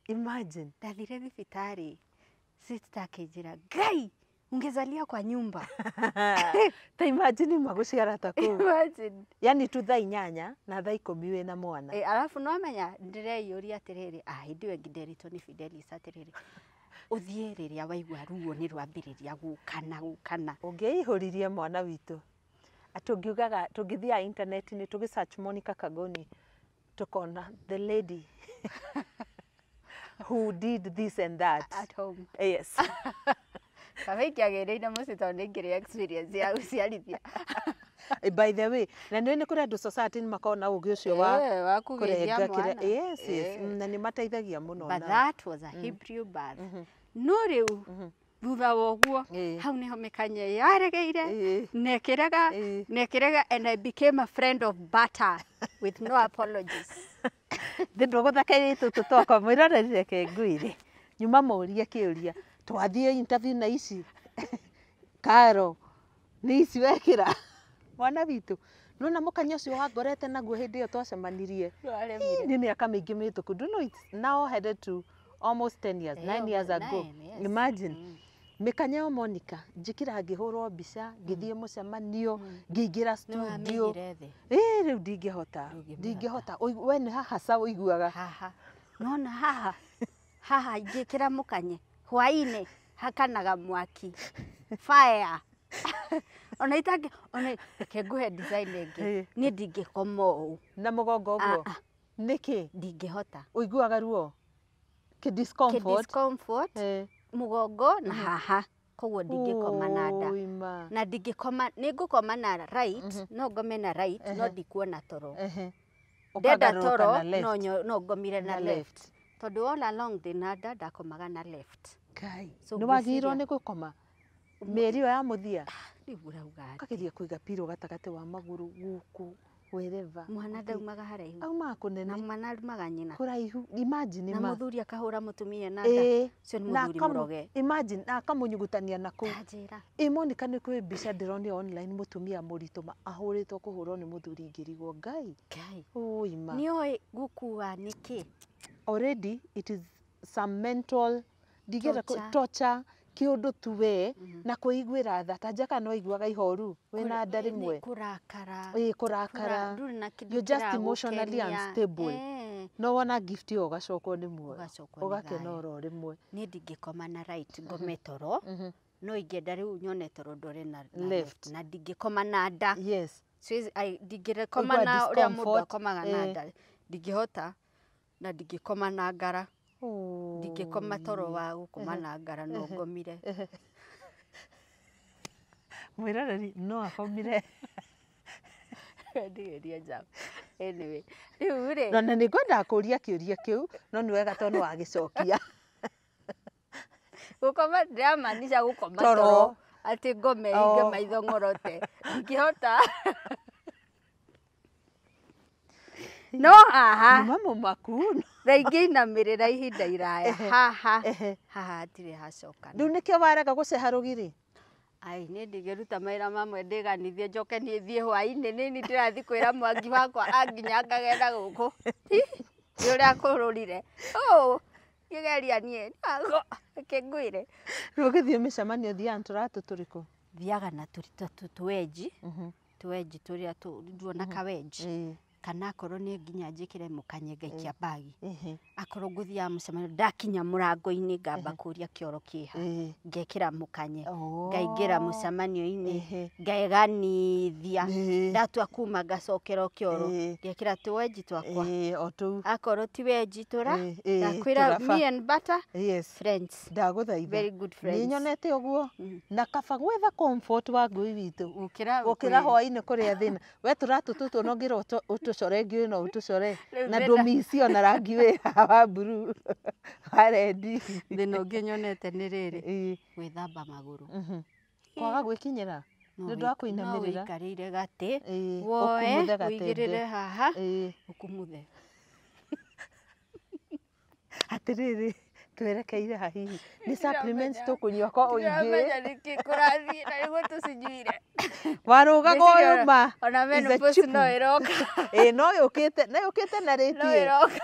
Imagine. Ndathire thibitarĩ, sister akĩnjĩra, Ngai, ungezalia kwa nyumba. Ta imagine ma gũciara ta kũu. Imagine. Yani tu thaa 8 na thaa 10 wĩna mwana. Eh, alafu no menya ndĩreyũria atĩrĩrĩ, ah, hĩndĩ ĩyo ĩngĩ nderitwo nĩ Fidelis atĩrĩrĩ, ũthiĩ rĩrĩa waigua ruo nĩ rwambĩrĩria gũkana gũkana. Ũngĩaihũririe mwana witũ, tũngiugaga tũngĩthiaga internet-inĩ tũgĩ search Monica Kagoni, tũkona the lady who did this and that. At home. Yes. Kaba ingĩagĩrĩire mũciĩ tondũ nĩ ngĩrĩ experience ya gũciarithia. By the way, na nĩ nĩ kũrĩ andũ society nĩ makoragwo na ũgĩ ũcio wa Eh, wa kũgĩithia kũrenga kĩrĩa. mwana. Yes. Eh. Na nĩ mateithagia mũno But nao. that was a Hebrew birth. No rĩu thutha wa ũguo, hau nĩho mĩkanye yaregeire, na ĩkĩrega, na ĩkĩrega, and I became a friend of butter with no apologies. Thĩ ndũgũthaka tũtũ twakwa mwĩroreri, reke ngwĩre nyuma mũrie kĩũria, twathiĩ interview na ici karo nĩ ici wekĩra. Mwana witũ, nona mũkanya ũcio wangorete naguo hĩndĩ ĩyo twacemanirie. Nĩ mĩaka mĩingĩ mĩhĩtũku. Do you know it's now headed to almost 10 years, 9 years ago. 9, yes. Imagine. Mĩkanya yo Monica, njĩkĩra ngĩhũrwo mbica, ngĩthiĩ mũcemanio, ngĩingĩra studio. Nĩwamĩigire thĩ. Ĩĩ rĩu ndingĩhota. Ndũngĩmĩhota. Ndingĩhota. We nĩ haha ca ũiguaga. Haha. Nona haha. Haha ingĩkĩra mũkanye. Hwaĩ-inĩ hakanaga mwaki. Fire. Ona itangi ona reke nguhe design ĩngĩ. Niĩ ndingĩkoma ũũ. Na mũgongo ũguo. Nĩkĩ? Ndingĩhota. Ũiguaga ruo? Kĩ discomfort. Kĩ discomfort. Mũgongo na haha. Koguo ndingĩkoma na nda. Na ndingĩkoma, nĩngũkoma na right, no ngome na right, no ndikuona toro. Ndenda toro, no ngomire na left. Tondũ all along ndĩna nda ndakomaga na left. Ngai. Nĩ wagĩrĩirwo nĩ gũkoma mĩeri ĩyo ya mũthia. Rĩu ũrauga atĩa? Ũkageria kũiga pillow gatagatĩ wa magũrũ gũkũ wherever. Mwana ndaumaga haraihu. Aumaga kũnene. Na mwana arumaga nyina. Kũraihu. Imagine Na ma. mũthuri akahũra mũtumia na nda. Ũcio nĩ mũthuri mũroge. Imagine na akamũnyugutania na kũu. Ta njĩra. Ĩ Monica nĩ kwĩ mbica ndĩronire online mũtumia mũritũ ma ahũrĩtwo kũhũrwo nĩ mũthuri ngĩrigwo Ngai. Ngai. Ũi ma. Nĩoĩ gũkua nĩkĩ? Already it is some mental ndingĩenda torture kĩũndũ tu we na kwĩiguĩra tha ta njaka no aiguaga ihoru wĩna nda rĩmwe. Kũrakara. Ĩĩ kũrakara. Ndũrĩ na kĩndũ You're just emotionally kĩragũkenia. unstable. No wona gift ĩyo ũgacokwo nĩ muoyo. Ũgacokwo nĩ Ũgakena thayũ. oro rĩmwe. Niĩ ndingĩkoma na right ngome toro. No ingĩenda rĩu nyone toro ndore na left. Na ndingĩkoma na nda. Yes. Ndingĩkoma na ũrĩa mũndũ akomaga na nda. nda. Ndingĩhota na ndingĩkoma na ngara. Ndingĩkoma toro wa gũkoma na ngara no ngomire. Mwĩroreri no akomire. Ndigĩria njaũ. Anyway, rĩu rĩ. No na nĩ ngwendaga kũria kĩũria kĩu no nĩ wega tondũ nĩ wagĩcokia. Gũkoma ndĩramaanisha gũkoma Toro. toro atĩ ngome hinge maitho ng'orote. Ndingĩhota. No haha. Nĩma mũmaku. Thaa ingĩ inamĩrĩra ihinda iraya. Haha. Haha hatirĩ hacokana. Rĩu nĩkĩo warega gũceha rũgiri? Ai, niĩ ndingĩruta mawĩra mamwe ndĩganithie njoke niĩ thiĩ hwaĩ-inĩ nĩ niĩ ndĩrathiĩ kwĩra mwangi wakwa anginyangage na gũkũ. Nĩ ũrĩa akũrũrire. Ũũ, ngĩgeria niĩ. Reke ngwĩre. Rĩu ũgĩthiĩ mĩcemanio ũthiaga na tũratũ tũrĩkũ? Thiaga na tũwenji. Tũwenji tũrĩa nduona kawenji. Kana akorwo nĩ nginya njĩkĩre mũkanye ngaikia bagi. Akorwo ngũthiaga mũcemanio ndakinya mũrango-inĩ ngamba kũria kĩoro kĩha. Ngekĩra mũkanye. Ngaingĩra mũcemanio-inĩ. Ngeganithia. Ndatua kuma ngacokera kĩoro. Ngekĩra tũwenji twakwa. O tũu. Akorwo ti wenji tũra. Ndakwĩra me and butter. Yes. Friends. Ndagũthaitha. Very good friends. Nĩ nyonete ũguo. Na kaba gwetha comfort wa ngui witũ. Gũkĩra hwaĩ-inĩ kũrĩa thĩna. We tũratũ tũtũ no ngĩrwo ũtũcore ngui no ũtũcore. Na ndũmici ona rangi wĩ wa blue. Wa red. Thĩna ũngĩ nyonete nĩ rĩrĩ. Gwĩthamba magũrũ. Kwaga gwĩkinyĩra. Nĩ ũndũ wa kũinamĩrĩra. No ũikarĩire gatĩ. Woe ũigĩrĩre haha. Ũkumuthe. Atĩrĩrĩ. Twerekeire ha hihi. Nĩ supplements tũkũnyua kwa ũingĩ. Ndiramenya nĩkĩ kũrathiĩ na nĩguo tũcinyuire. Warũgaga ũyũ ma. Ona menopause no ĩroka. Ĩĩ no yũkĩte, no yũkĩte na rĩti. No ĩroka.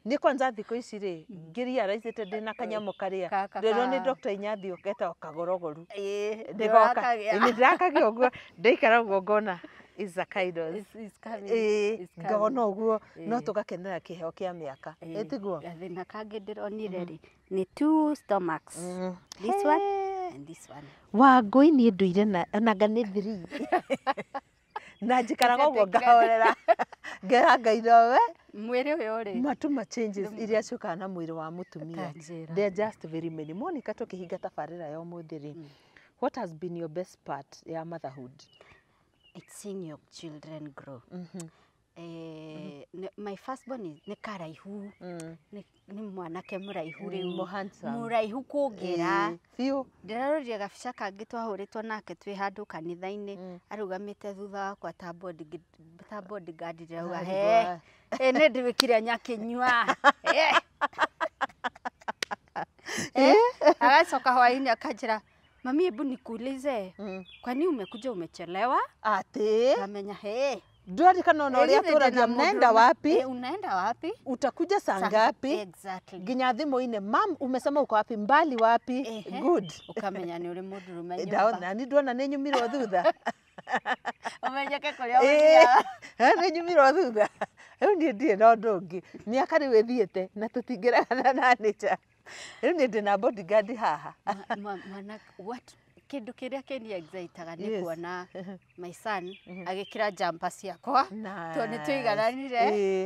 Nĩ kwanza thikũ ici rĩ, ngĩrealize ndĩna kanyamũ karĩa. Ndĩrwo nĩ Dr. Inyathi getagwo kagorogoru. Ĩĩ Ndĩgoka. Nĩ ndĩrakagĩa ũguo, ndaikara ũguo ngona is a kind of. Ĩĩ ngona ũguo no tũgakenera kĩheo kĩa mĩaka. Ĩ tiguo? Gathĩna kangĩ ndĩronire rĩ, nĩ two stomachs. This one and this one. Wangũi niĩ ndũire na onanga nĩ three. Na njikaraga ũguo ngahorera. Ngera Ngai nowe. Mwĩrĩ ũyũ rĩ. Matuma changes iria ciũkaga na mwĩrĩ wa mũtumia. They are just very many. Monica tũkĩhinga tabarĩra ya ũmũthĩ rĩ, what has been your best part ya motherhood? It's seeing your children grow. My firstborn is nĩ karaihu. Nĩ mwanake mũraihu rĩu. Mũraihu kũngĩra. Biũ. Ndĩrarorire gabica kangĩ twahũrĩtwo nake twĩ handũ kanitha-inĩ. Arũgamĩte thutha wakwa ta bodyguard ndĩrauga he. Nĩ ndĩwĩkire nyakĩnyua. Agacoka hwaĩ-inĩ akanjĩra Mami, hebu nikuulize, kwani umekuja umechelewa? Atĩ Ngamenya he. Ndwarikana ona ũrĩa tũragia, mnaenda wapi? Unaenda wapi? Utakuja saa ngapi? Exactly. Nginya thimũ-inĩ, mam, umesema uko wapi, mbali wapi? Ehe. Good. Ukamenya nĩ ũrĩ mũndũrũme nyũmba. Ndaona ni ndona nĩ nyumirwo thutha. Ũmenyeke kũrĩa ũthiaga. Nĩ nyumirwo thutha. Rĩu niĩ ndirĩ na ũndũ ũngĩ, mĩaka rĩu ĩthiĩte na tũtingĩregana na nature. Rĩu niĩ ndĩna bodyguard haha. Mwana, what kĩndũ kĩrĩa kĩni excitaga nĩ kuona my son agĩkĩra jumper ciakwa tondũ nĩ tũigananire,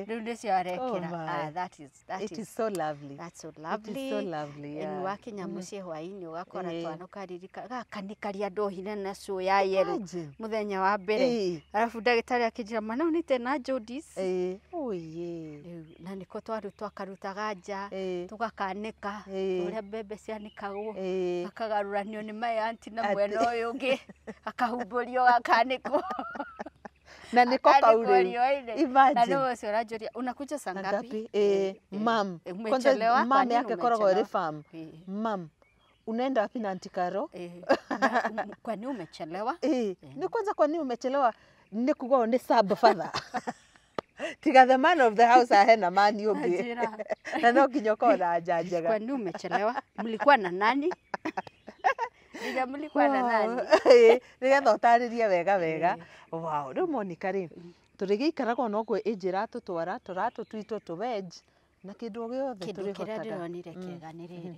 rĩu nĩcio arekĩra. Oh my. Ah, that is that It is is so lovely. That's so It lovely. is so lovely, And yeah. wakinya mũciĩ hwaĩ-inĩ ũgakora twana ũkaririkana gaka nĩ karĩa ndohire na show ya yellow Imagine. mũthenya wa mbere, arabu ndagĩtarĩ akĩnjĩra mwana ũyũ nĩ tena jaundice. Oye. Rĩu na nĩko twaru twakarutaga nja, tũgakanĩka ũrĩa mbembe cianĩkagwo, gakagarũranio nĩ my auntie na mwena ũyũ ũngĩ, akahumbũrio, gakanĩkwo. Na nĩko kau Akanĩkwo rĩu. riũa-inĩ. Na Imagine. nĩwe ũcio ũranjũria, unakuja saa ngapi? Ngapi? Mam. Kwanza Umechelewa, kwa mam nini yake koragwo ĩrĩ umechelewa? farm. Mam, unaenda wapi na Auntie Caro? Kwa nini umechelewa? Nĩ kwanza kwa nini umechelewa nĩ kuga ũyũ nĩ sub father. Tiga the man of the house ahena mani ũngĩ. Anjĩra. Na no nginya ũkorwo na anja njega. Kwa nini umechelewa? Mlikuwa na nani? Nginya mlikuwa na nani? Nĩgetha ũtarĩrie wega wega. Wow, rĩu Monica rĩ, tũrĩgĩikaraga ona ũguo ĩnjĩ ĩratũtwara, tũratũ twitũ tũ wedge na kĩndũ o gĩothe Kĩndũ kĩrĩa tũrĩhotaga. ndĩronire kĩega nĩ rĩrĩ,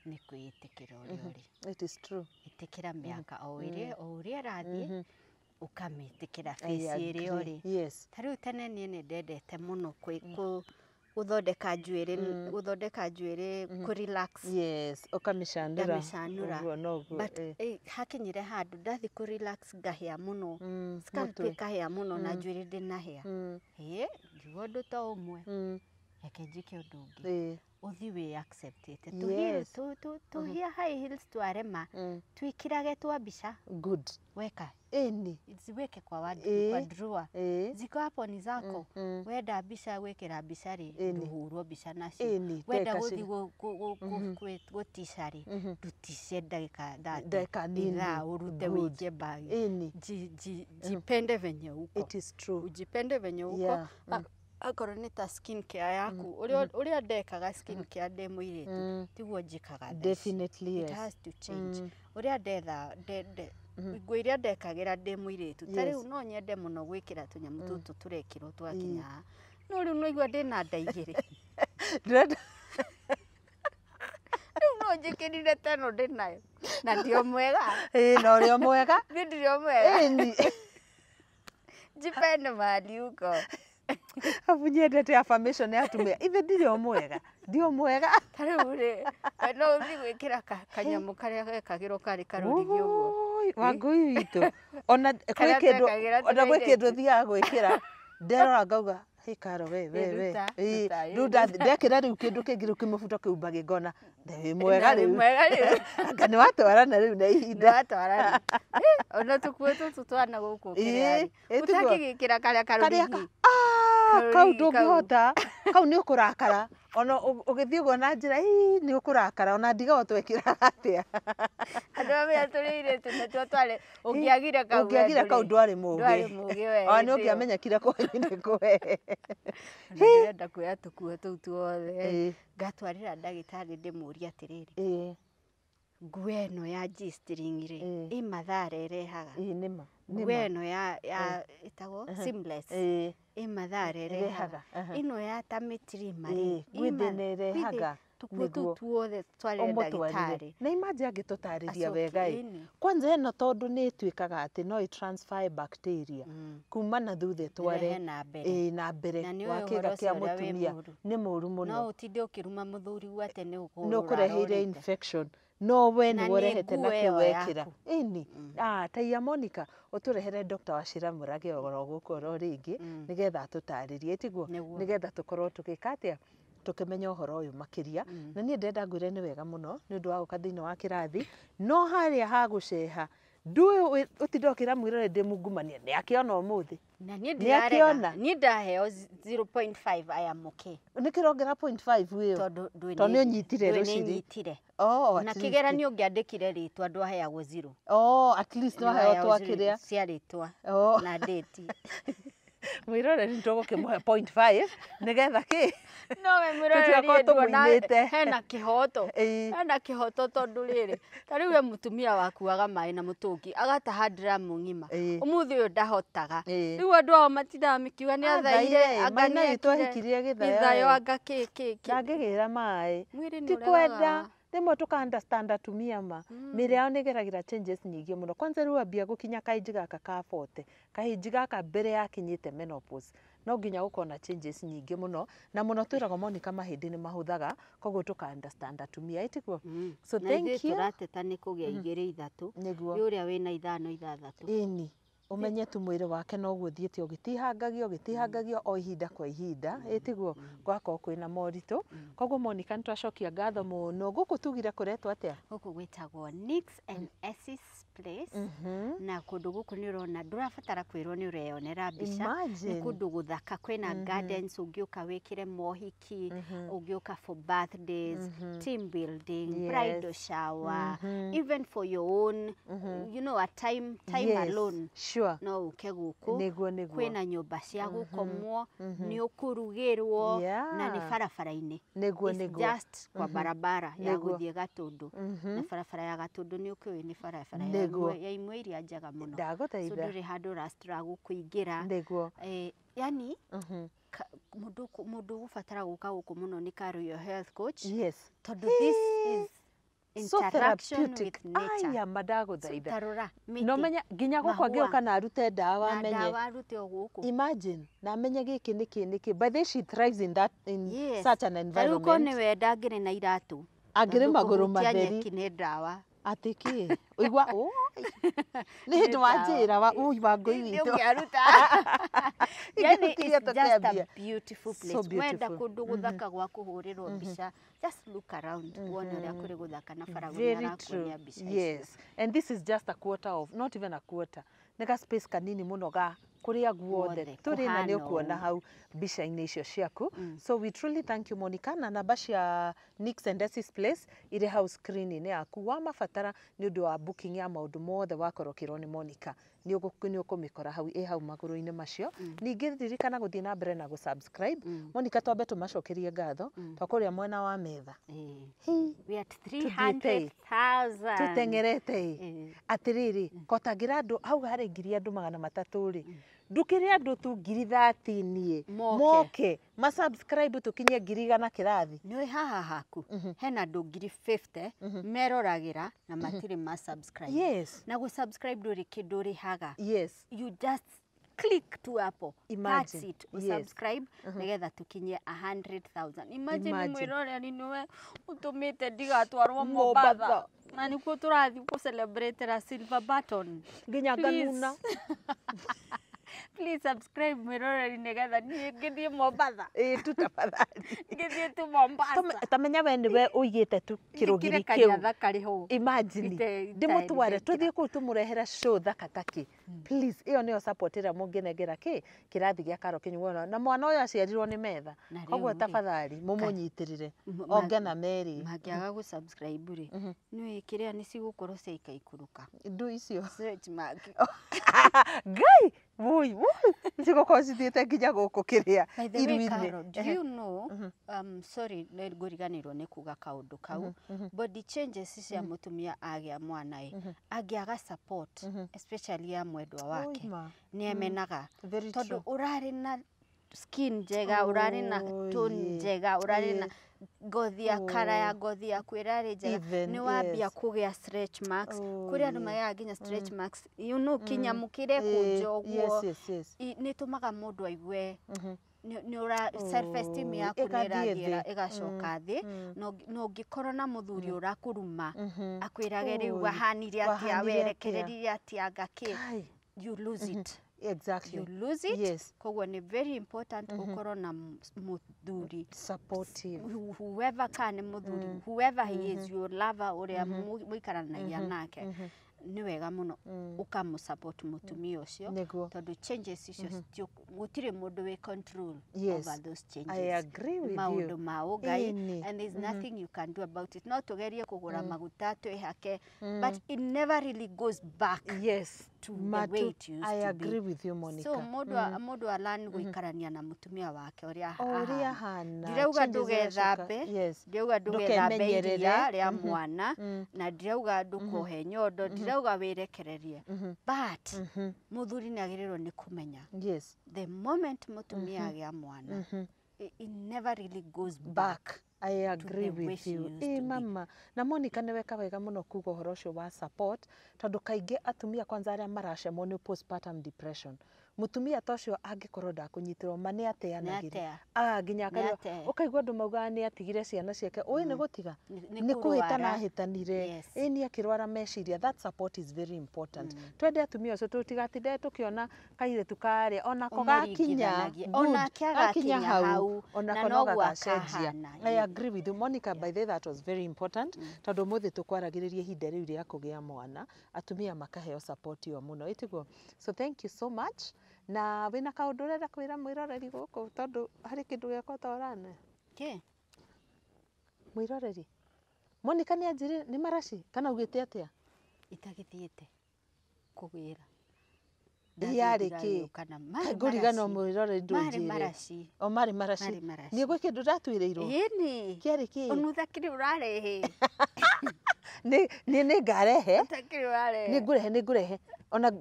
nĩ kwĩĩtĩkĩra ũrĩa ũrĩ. It is true. Ĩtĩkĩra mĩaka o ĩrĩa o ũrĩa ĩrathiĩ, ũkamĩtĩkĩra I face ĩrĩa agree. ũrĩ. Ta rĩu tene niĩ nĩ ndendete mũno gũthondeka njuĩrĩ, gũthondeka njuĩrĩ, kũ relax. Yes, ũkamĩcanũra. Ngamĩcanũra. Ũguo noguo. But hakinyire handũ ndathiĩ kũ relax ngahĩa mũno, scalp mũtwe. ĩkahĩa mũno na njuĩrĩ ndĩnahĩa. Ĩ ngĩigua ũndũ to ũmwe, reke njĩke ũndũ ũngĩ, ũthiĩ wĩ acceptĩte tũhia high heels twarema, twĩkĩrage twa mbica. Good. Weka Ĩni. ziweke kwa, kwa drawer, ziko hapo ni zako. Wenda mbica gwĩkĩra mbica rĩ, ndũhũrwo mbica nacio. Wenda ndagĩka gũthiĩ gũtica rĩ, ndũtice ndagĩka 30, Ndagĩka nini. ithaa, ũrute wĩikie bagi. Jipende venye uko. It is true. Ujipende venye uko. Akorwo nĩ ta skin care yaku, ũrĩa ũrĩa ndekaga skin care ndĩ mũirĩtu tiguo njĩkaga thaa ici. Definitely, It yes. has to change. Ũrĩa ndetha nguo iria ndekagĩra ndĩ mũirĩtu, ta rĩu no nyende mũno gwĩkĩra tũnyamũ tũtũ tũrekĩrwo twakinya haha, no rĩu no igua ndĩna nda igĩrĩ. Ndĩrenda Rĩu no njĩkĩrire ta ĩno ndĩnayo na ndio mwega. Na ũrĩa mwega. Niĩ ndirĩ o mwega. Ĩni. Jipende mahali uko. Abu nyendete affirmation ya atumia. Ithe ndirĩ o mwega. Ndio mwega. Ta rĩu rĩ, we no ũthiĩ gwĩkĩra kanyamũ karĩa gekagĩrwo karĩ karũrigi ũguo. Oi, Wangũi witũ. Ona kwĩ Karĩa kĩndũ, twekagĩra ona tũrĩ gwĩ kĩndũ airĩtu. thiaga gwĩkĩra nderora ngauga, "Hey Karo, we we we." Ruta, ruta, Rĩu ndekĩra rĩu kĩndũ kĩngĩ, rĩu kĩmũbuto kĩu mbagĩ ngona wĩ mwega Na wĩ rĩu. Mwega rĩu. Anga nĩ watwarana rĩu na ihinda. Nĩwatwarana. Ona tũkuo tũtũ twana gũkũ kĩrĩa rĩ, Tiguo. ũtangĩgĩkĩra karĩa Karĩa karũrigi. Ah, kau Karũrigi kau. ndũngĩhota, kau nĩ ũkũrakara ona ũgĩthiĩ ũguo na njĩra ii nĩ ũkũrakara, ona ndigagwo twekĩraga atĩa. Andũ amenya tũrĩ airĩtu nĩtuo twarĩ, ũngĩagire kau we Ũngĩagire kau ndwarĩ mũgĩ. Ndwarĩ mũgĩ we Ona nĩ hĩndĩ ĩyo. ũngĩamenyekire kwanyu nĩ kũhe. Ona ndĩrenda kuoya tũkuo tũu tuothe, ngatwarĩra ndagĩtarĩ ndĩmũrie atĩrĩrĩ, nguo ĩno ya G-string rĩ, ĩ mathara ĩrehaga? Nĩma. Nguo Nĩma. ĩno ya ĩtagwo seamless, ĩ mathara ĩrehaga? Ĩrehaga, aha. Ĩno ya ta mĩtirima rĩ, Gwĩ thĩna ĩrehaga? Tũkuo tũu Nĩguo. tuothe twarĩre Ũmũtwarire ndagĩtarĩ. Na imagine angĩtũtarĩria Acokie, wega ĩ. Kwanza ĩno tondũ nĩ ĩtuĩkaga atĩ no ĩ transfer bacteria kuma na thutha ĩtware Ĩrehe na mbere. Na mbere Na nĩ wa ũyũ kĩga ũhoro kĩa ũcio ũrĩa wĩ mũtumia mũru. Nĩ mũru mũno. No ũtinde ũkĩruma mũthuri atĩ nĩ Nĩ ũkũrũra ũkũreheire arorĩte. Infection no we Na nĩwe nĩ ũrehete na nguo kĩu ĩyo wekĩra. yaku. Ĩni. Ah, taiya Monica, ũtũrehere Dr. Wachira Mũrage oro gũkũ oro rĩngĩ nĩgetha atũtarĩrie, tiguo? Nĩguo. Nĩgetha tũkorwo tũgĩka atĩa, tũkĩmenya ũhoro ũyũ makĩria. Na niĩ ndĩrenda ngwĩre nĩ wega mũno nĩ ũndũ wa gũka thĩinĩ wa kĩrathi, no harĩa ha gũceha Ndũĩ ũtinde ũkĩra mwĩrore ndĩ mungumania, nĩ akĩona ũmũthĩ. Na niĩ Nĩ ndirarega. akĩona. Niĩ ndaheo 0.5, I am okay. Nĩ kĩrongera 0.5 ĩyo? Tondũ ndwĩ Tondũ nĩ ũnyitire ndwĩ rũciri. nĩnyitire. Oh, Na at least. kĩgeranio ũngĩandĩkire rĩtwa ndwaheagwo zero. Oh, at least no heo Nĩwaheagwo twakĩrĩa. zero cia rĩtwa Oh. na date. Mwĩroreri, tũgũkĩmũhe 0.5 nĩgetha kĩ? Nowe mwĩroreri, Tũtigakorwo nduona tũmũimĩte. hena kĩhoto? Ĩĩ. Hena kĩhoto, tondũ rĩrĩ, ta rĩu we mũtumia wakuaga maĩ na mũtũngi agataha ndiramu ng'ima, ũmũthĩ ũyũ ndahotaga. Rĩu andũ ao matindaga makiuga nĩ athaire, Athaire, anga maina nĩ ĩ twahikirie gĩthayo gĩthayo, ĩ. anga kĩ kĩ kĩ. Ndangĩgĩra maĩ. Mwĩrĩ nĩ Ti kwenda. ũregaga. Rĩmwe tũka understand atumia ma mĩĩrĩ yao nĩ ĩgeragĩra changes nyingĩ mũno. Kwanza rĩu ambia gũkinya kahinji gaka ka 40, kahinji gaka mbere yakinyĩte menopause, no nginya gũkorwo na changes nyingĩ mũno, na mũno twĩragwo Monica mahĩndĩ nĩ mahũthaga, koguo tũka understand atumia, ĩtiguo? So Na thank ithuĩ you. tũrateta nĩ kũgĩa igĩrĩ ithatũ. Nĩguo. Nĩ ũrĩa wĩna ithano ithathatũ. Ĩni ũmenye tu mwĩrĩ wake noguo ũthiĩte ũgĩtihangagio ũgĩtihangagio o ihinda kwa ihinda, ĩtiguo? Gwakorwo kwĩna moritũ. Koguo Monica, nĩ twacokia ngatho mũno. Gũkũ tugire kũretwo atĩa? Gũkũ gwĩtagwo Nix and Esses Place, na kũndũ gũkũ nĩ ũrona ndũrabatara kwĩrwo, nĩ ũreyonera mbica. Nĩ Imagine. kũndũ gũthaka, kwĩna gardens, ũngĩũka wĩkĩre mohiki, ũngĩũka for birthdays, team building, bridal shower, even for your own a time alone, no ũke gũkũ. Nĩguo. Kwĩna nyũmba cia gũkomwo, nĩ ũkũrugĩrwo, na nĩ barabara-inĩ. Nĩguo It's just kwa barabara ya gũthiĩ Gatũndũ, na barabara ya Gatũndũ nĩ ũkĩũĩ nĩ barabara ya ya imwe iria njega mũno. So Ndagũthaitha. ndũrĩ handũ ũra struggle kũingĩra. Yani mũndũ ũgũbatara gũka gũkũ mũno nĩ Caro, your health coach, tondũ this is So interaction therapeutic. with nature. Aya, madagũthaitha. Tarora mĩtĩ, No menya nginya gũkũ mahũa. angĩũka na arute ndawa, na amenye. Ndawa arute o gũkũ. Imagine, na amenye gĩkĩ nĩkĩ nĩkĩ. By the way, she thrives in that in such an Ta rĩu korwo environment. nĩwe ndangĩrĩ na iratũ. Angĩrĩ Tondũ magũrũ kũhutia matheri. nyeki nĩ ndawa. Atĩ kĩ? Ũigua ũi. Nĩ hĩndĩ wanjĩra wa ui wa ngũi Nĩ witũ. ũngĩaruta. Yani Ingĩrutire it's just a tũkĩambia. beautiful So place. Wenda beautiful. kũndũ gũthaka gwa kũhũrĩrwo mbica, just look around wone ũrĩa kũrĩ gũthaka, na bara Very true. nĩarakuonia mbica icio. Yes. And this is just a quarter of, not even a quarter. Nĩ ga space kanini mũno ga kũrĩa guothe Guothe, tũrĩ, na nĩ kũhana ũkuona ũũ. hau mbica-inĩ icio ciaku. So we truly thank you, Monica, na namba cia Nix and Esses Place irĩ hau screen-inĩ yaku, wamabatara nĩ ũndũ wa booking ya maũndũ mothe wakorwo ũkĩrwo nĩ Monica, nĩ ũkũmĩkora hau, ĩ hau magũrũ-inĩ macio. Ningĩ ririkana gũthiĩ na mbere na gũ-subscribe. Monica, twambe tũmacokerie ngatho twakũrĩa mwena wa metha. Hi. We are at Tũthiĩte ĩ. 300,000. Tũteng'erete ĩ. Atĩrĩrĩ, kotangĩra andũ hau harĩ ngiri andũ 300 rĩ, ndũkĩre andũ tu 30,000 ĩ. Moke. Moke masubscribe tũkinye 100,000 kĩrathi. Nĩ haha haku hena andũ 50,000 meroragĩra na matirĩ ma subscribe. Na gũ subscribe ndũrĩ kĩndũ ũrĩhaga. You just click tu hapo. Imagine. That's it. Usubscribe nigetha tukinye 100,000. Imagine, Imagine. mwĩroreri, nĩwe ũtũmĩte ndigatwarwo Mombatha. Mombatha, na nĩkuo tũrathiĩ gũ-celebrate silver button. Nginya Please. nganuna. Please subscribe, mwĩroreri, nĩgetha niĩ ngĩthiĩ Mombatha. Ĩ tu tafadhali. Ngĩthiĩ tu Mombasa. Tamenya we nĩwe ũigĩte tu kĩrũgiri Njĩkĩre kĩu. kanyatha karĩ ho. Imagine. Ndĩmũtware tũthiĩ kũu tũmũrehere show thaka takĩ. Please, ĩyo nĩyo support ĩrĩa mũngĩnengera kĩ kĩrathi gĩa Karo Kĩnyugo, na mwana ũyũ aciarirwo nĩ metha. Na rĩu Koguo rĩ, tafadhali mũmũnyitĩrĩre onge na merĩ. Mangĩaga gũ subscribe rĩ, nĩũĩ kĩrĩa nĩ cigũkorwo ciaikaikũrũka. Ndu icio. Stretch mark. Ngai wui wui, cigũkorwo cithiĩte nginya gũkũ kĩrĩa By the way, iru-inĩ. Carol, do you know, sorry, nĩ ngũriganĩrwo nĩ kuga kaũndũ kau, body changes cia mũtumia agĩa mwana ĩ, angĩaga support, especially ya mwendwa wake, Oima. nĩ emenaga. Very Tondũ true. ũrarĩ na skin njega, ũrarĩ na tone njega, ũrarĩ na ngothi ya kara ya ngothi yaku ĩrarĩ njega, Even, nĩ wambia kũgĩa stretch marks. Kũrĩ andũ magĩaga nginya stretch marks, kĩnyamũ kĩrekũnja ũguo. Nĩ ĩtũmaga mũndũ aigue nĩ ũra self esteem yaku nĩ Ĩgathiĩ ĩrathiĩ thĩ. ĩgacoka thĩ. Na ũngĩkorwo na mũthuri ũrakũruma, akwĩrage rĩu Oi, wahanire atĩa, wahanire atĩa? werekererie atĩa, anga kĩ, Kai. you lose it. Exactly. You lose it. Koguo nĩ very important ũkorwo na mũthuri Supportive. Whoever, kana nĩ mũthuri, whoever he is, your lover, ũrĩa mũikaranagia nake. Nĩ wega mũno ũkamũ support mũtumia ũcio, Nĩguo. tondũ changes icio gũtirĩ mũndũ wĩ control over those changes. I agree with you. Maũndũ ma ũngai, Ĩni. and there's nothing you can do about it. No tũgerie kũgũra maguta twĩhake, but it never really goes back to the Matu, way it used I to agree be. with you, Monica. So mũndũ alan gũikarania na mũtumia wake ũrĩa Ũrĩa ahana. Ndirauga Changes iria ciũka. ndũgethambe, ndirauga ndũgethambe Ndũkemenyerere. iria rĩa mwana, na ndirauga ndũkohe nyondo, ndirauga wĩrekererie, but mũthuri nĩ agĩrĩirwo nĩ kũmenya the moment mũtumia agĩa mwana, it never really goes back Back. I agree the way with she you. used Ĩ to be. mama. Na Monica nĩ weka wega mũno kuga ũhoro ũcio wa support, tondũ kaingĩ atumia kwanza arĩa maracemwo nĩ postpartum depression, mũtumia ta ũcio angĩkorwo ndakũnyitĩrwo ma nĩ ateanagĩria. Nĩ Ah, nginya Nĩ akarigwo, ate. ũkaigua andũ maugaga nĩ atigire ciana ciake, ũĩ nĩ gũtiga, Nĩ nĩ kũhĩtana kũrwara. ahĩtanire. Ĩ nĩ akĩrwara meciria. That support is very important. Twende atumia acio, tũtigatinde tũkĩona kairĩtu karĩa onako gakinya Ũmũringithanagie. good, Onake gakinya agakinya hau, hau, onako na no noguo gagacenjia. akahana. I agree with you, Monica. By the way, that was very important, tondũ ũmũthĩ tũkwaragĩrĩria ihinda rĩu rĩa kũgĩa mwana, atumia makaheo support ĩyo mũno, ĩtiguo? So thank you so much. Na wĩna kaũndũ ũrenda kwĩra mwĩroreri gũkũ, tondũ harĩ kĩndũ gĩakwa torane? Kĩ? Mwĩroreri, Monica nĩ anjĩrire nĩ maraci kana ugĩte atĩa? Itagĩthiĩte kũgĩra. Yarĩ kĩ? Ngũriganwo, mwĩroreri, Marĩ ndũnjĩre. Maraci. O marĩ maraci? Marĩ maraci. Niĩ gwĩ kĩndũ ndatwĩrĩirwo? Ĩni. Kĩarĩ kĩ? Ũnuthakĩrĩ ũrarehe. Nĩ nĩ ngarehe. Ũtakĩrĩ ũrarehe. Nĩ ngũrehe, nĩ ngũrehe, ona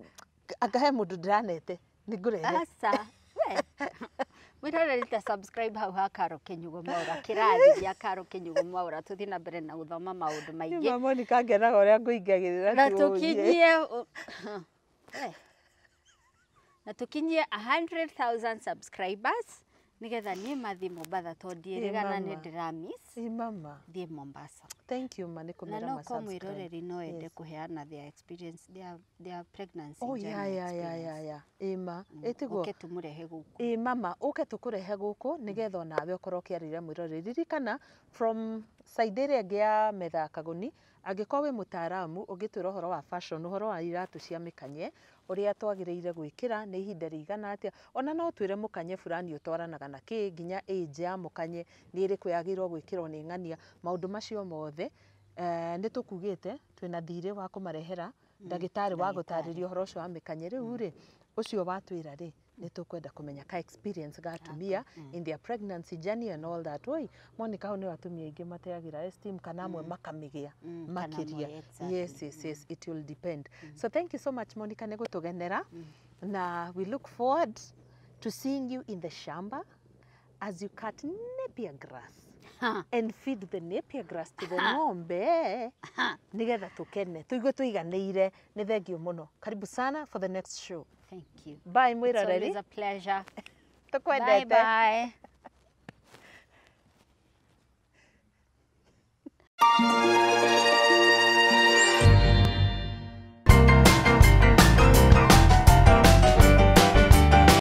anga he mũndũ ndĩranete, nĩ ngũrehe. Aca we mwĩroreri, ta subscribe hau ha Karo Kĩnyugo Mwaura, kĩrathi gĩa Karo Kĩnyugo Mwaura, tũthiĩ na mbere na gũthoma maũndũ maingĩ. Nĩma Monica ngenaga ũrĩa ngũingagĩrĩra. Na tũũrie. Tũkinyie 100,000 subscribers nĩgetha niĩ mathiĩ Mombatha, tondũ ndiĩrĩgana nĩ Mama. ndĩramiss Ĩ mama. thiĩ Mombasa. Thank you ma nĩ Na kũmera no ma ko subscribe. mwĩroreri no ende kũheana their experience, their pregnancy Oh, journey ya experience. ya ĩ ma, ĩtiguo? Ũke tũmũrehe gũkũ. Ĩ mama, ũke tũkũrehe gũkũ nĩgetha onawe ũkorwo ũkĩarĩria mwĩroreri. Ririkana, from side ĩrĩa ĩngĩ ya metha ya Kagoni, angĩkorwo wĩ mũtaaramu ũngĩtwĩra ũhoro wa fashion, ũhoro wa iratũ cia mĩkanye, ũrĩa twagĩrĩire gwĩkĩra, nĩ ihinda rĩigana atĩa, ona no ũtwĩre mũkanye fulani ũtwaranaga na kĩ, nginya age ya mũkanye nĩ ĩrĩkũ yagĩrĩirwo gwĩkĩrwo nĩ ng'ania, maũndũ macio mothe, nĩ tũkugĩte twĩna thirĩ wa kũmarehera ndagĩtarĩ wa Ndagĩtarĩ. gũtarĩria ũhoro ũcio wa mĩkanye. Rĩu rĩ, ũcio watwĩra rĩ, nĩ tũkwenda kũmenya ka experience ga atumia in their pregnancy journey and all that. Oi Monica, hau nĩ atumia aingĩ mateagĩra esteem, kana amwe makamĩgĩa Mm, kana makĩria. amwe, exactly. Yes, it will depend. So thank you so much, Monica, nĩ gũtũgenera, na we look forward to seeing you in the shamba as you cut napier grass and feed the napier grass to the ng'ombe, nigetha tukene tuigue tuiganĩire. Nĩ thank you mũno, karibu sana for the next show. Thank you. Bye, It's mwĩroreri. always a pleasure. Bye. Tũkwendete. Bye.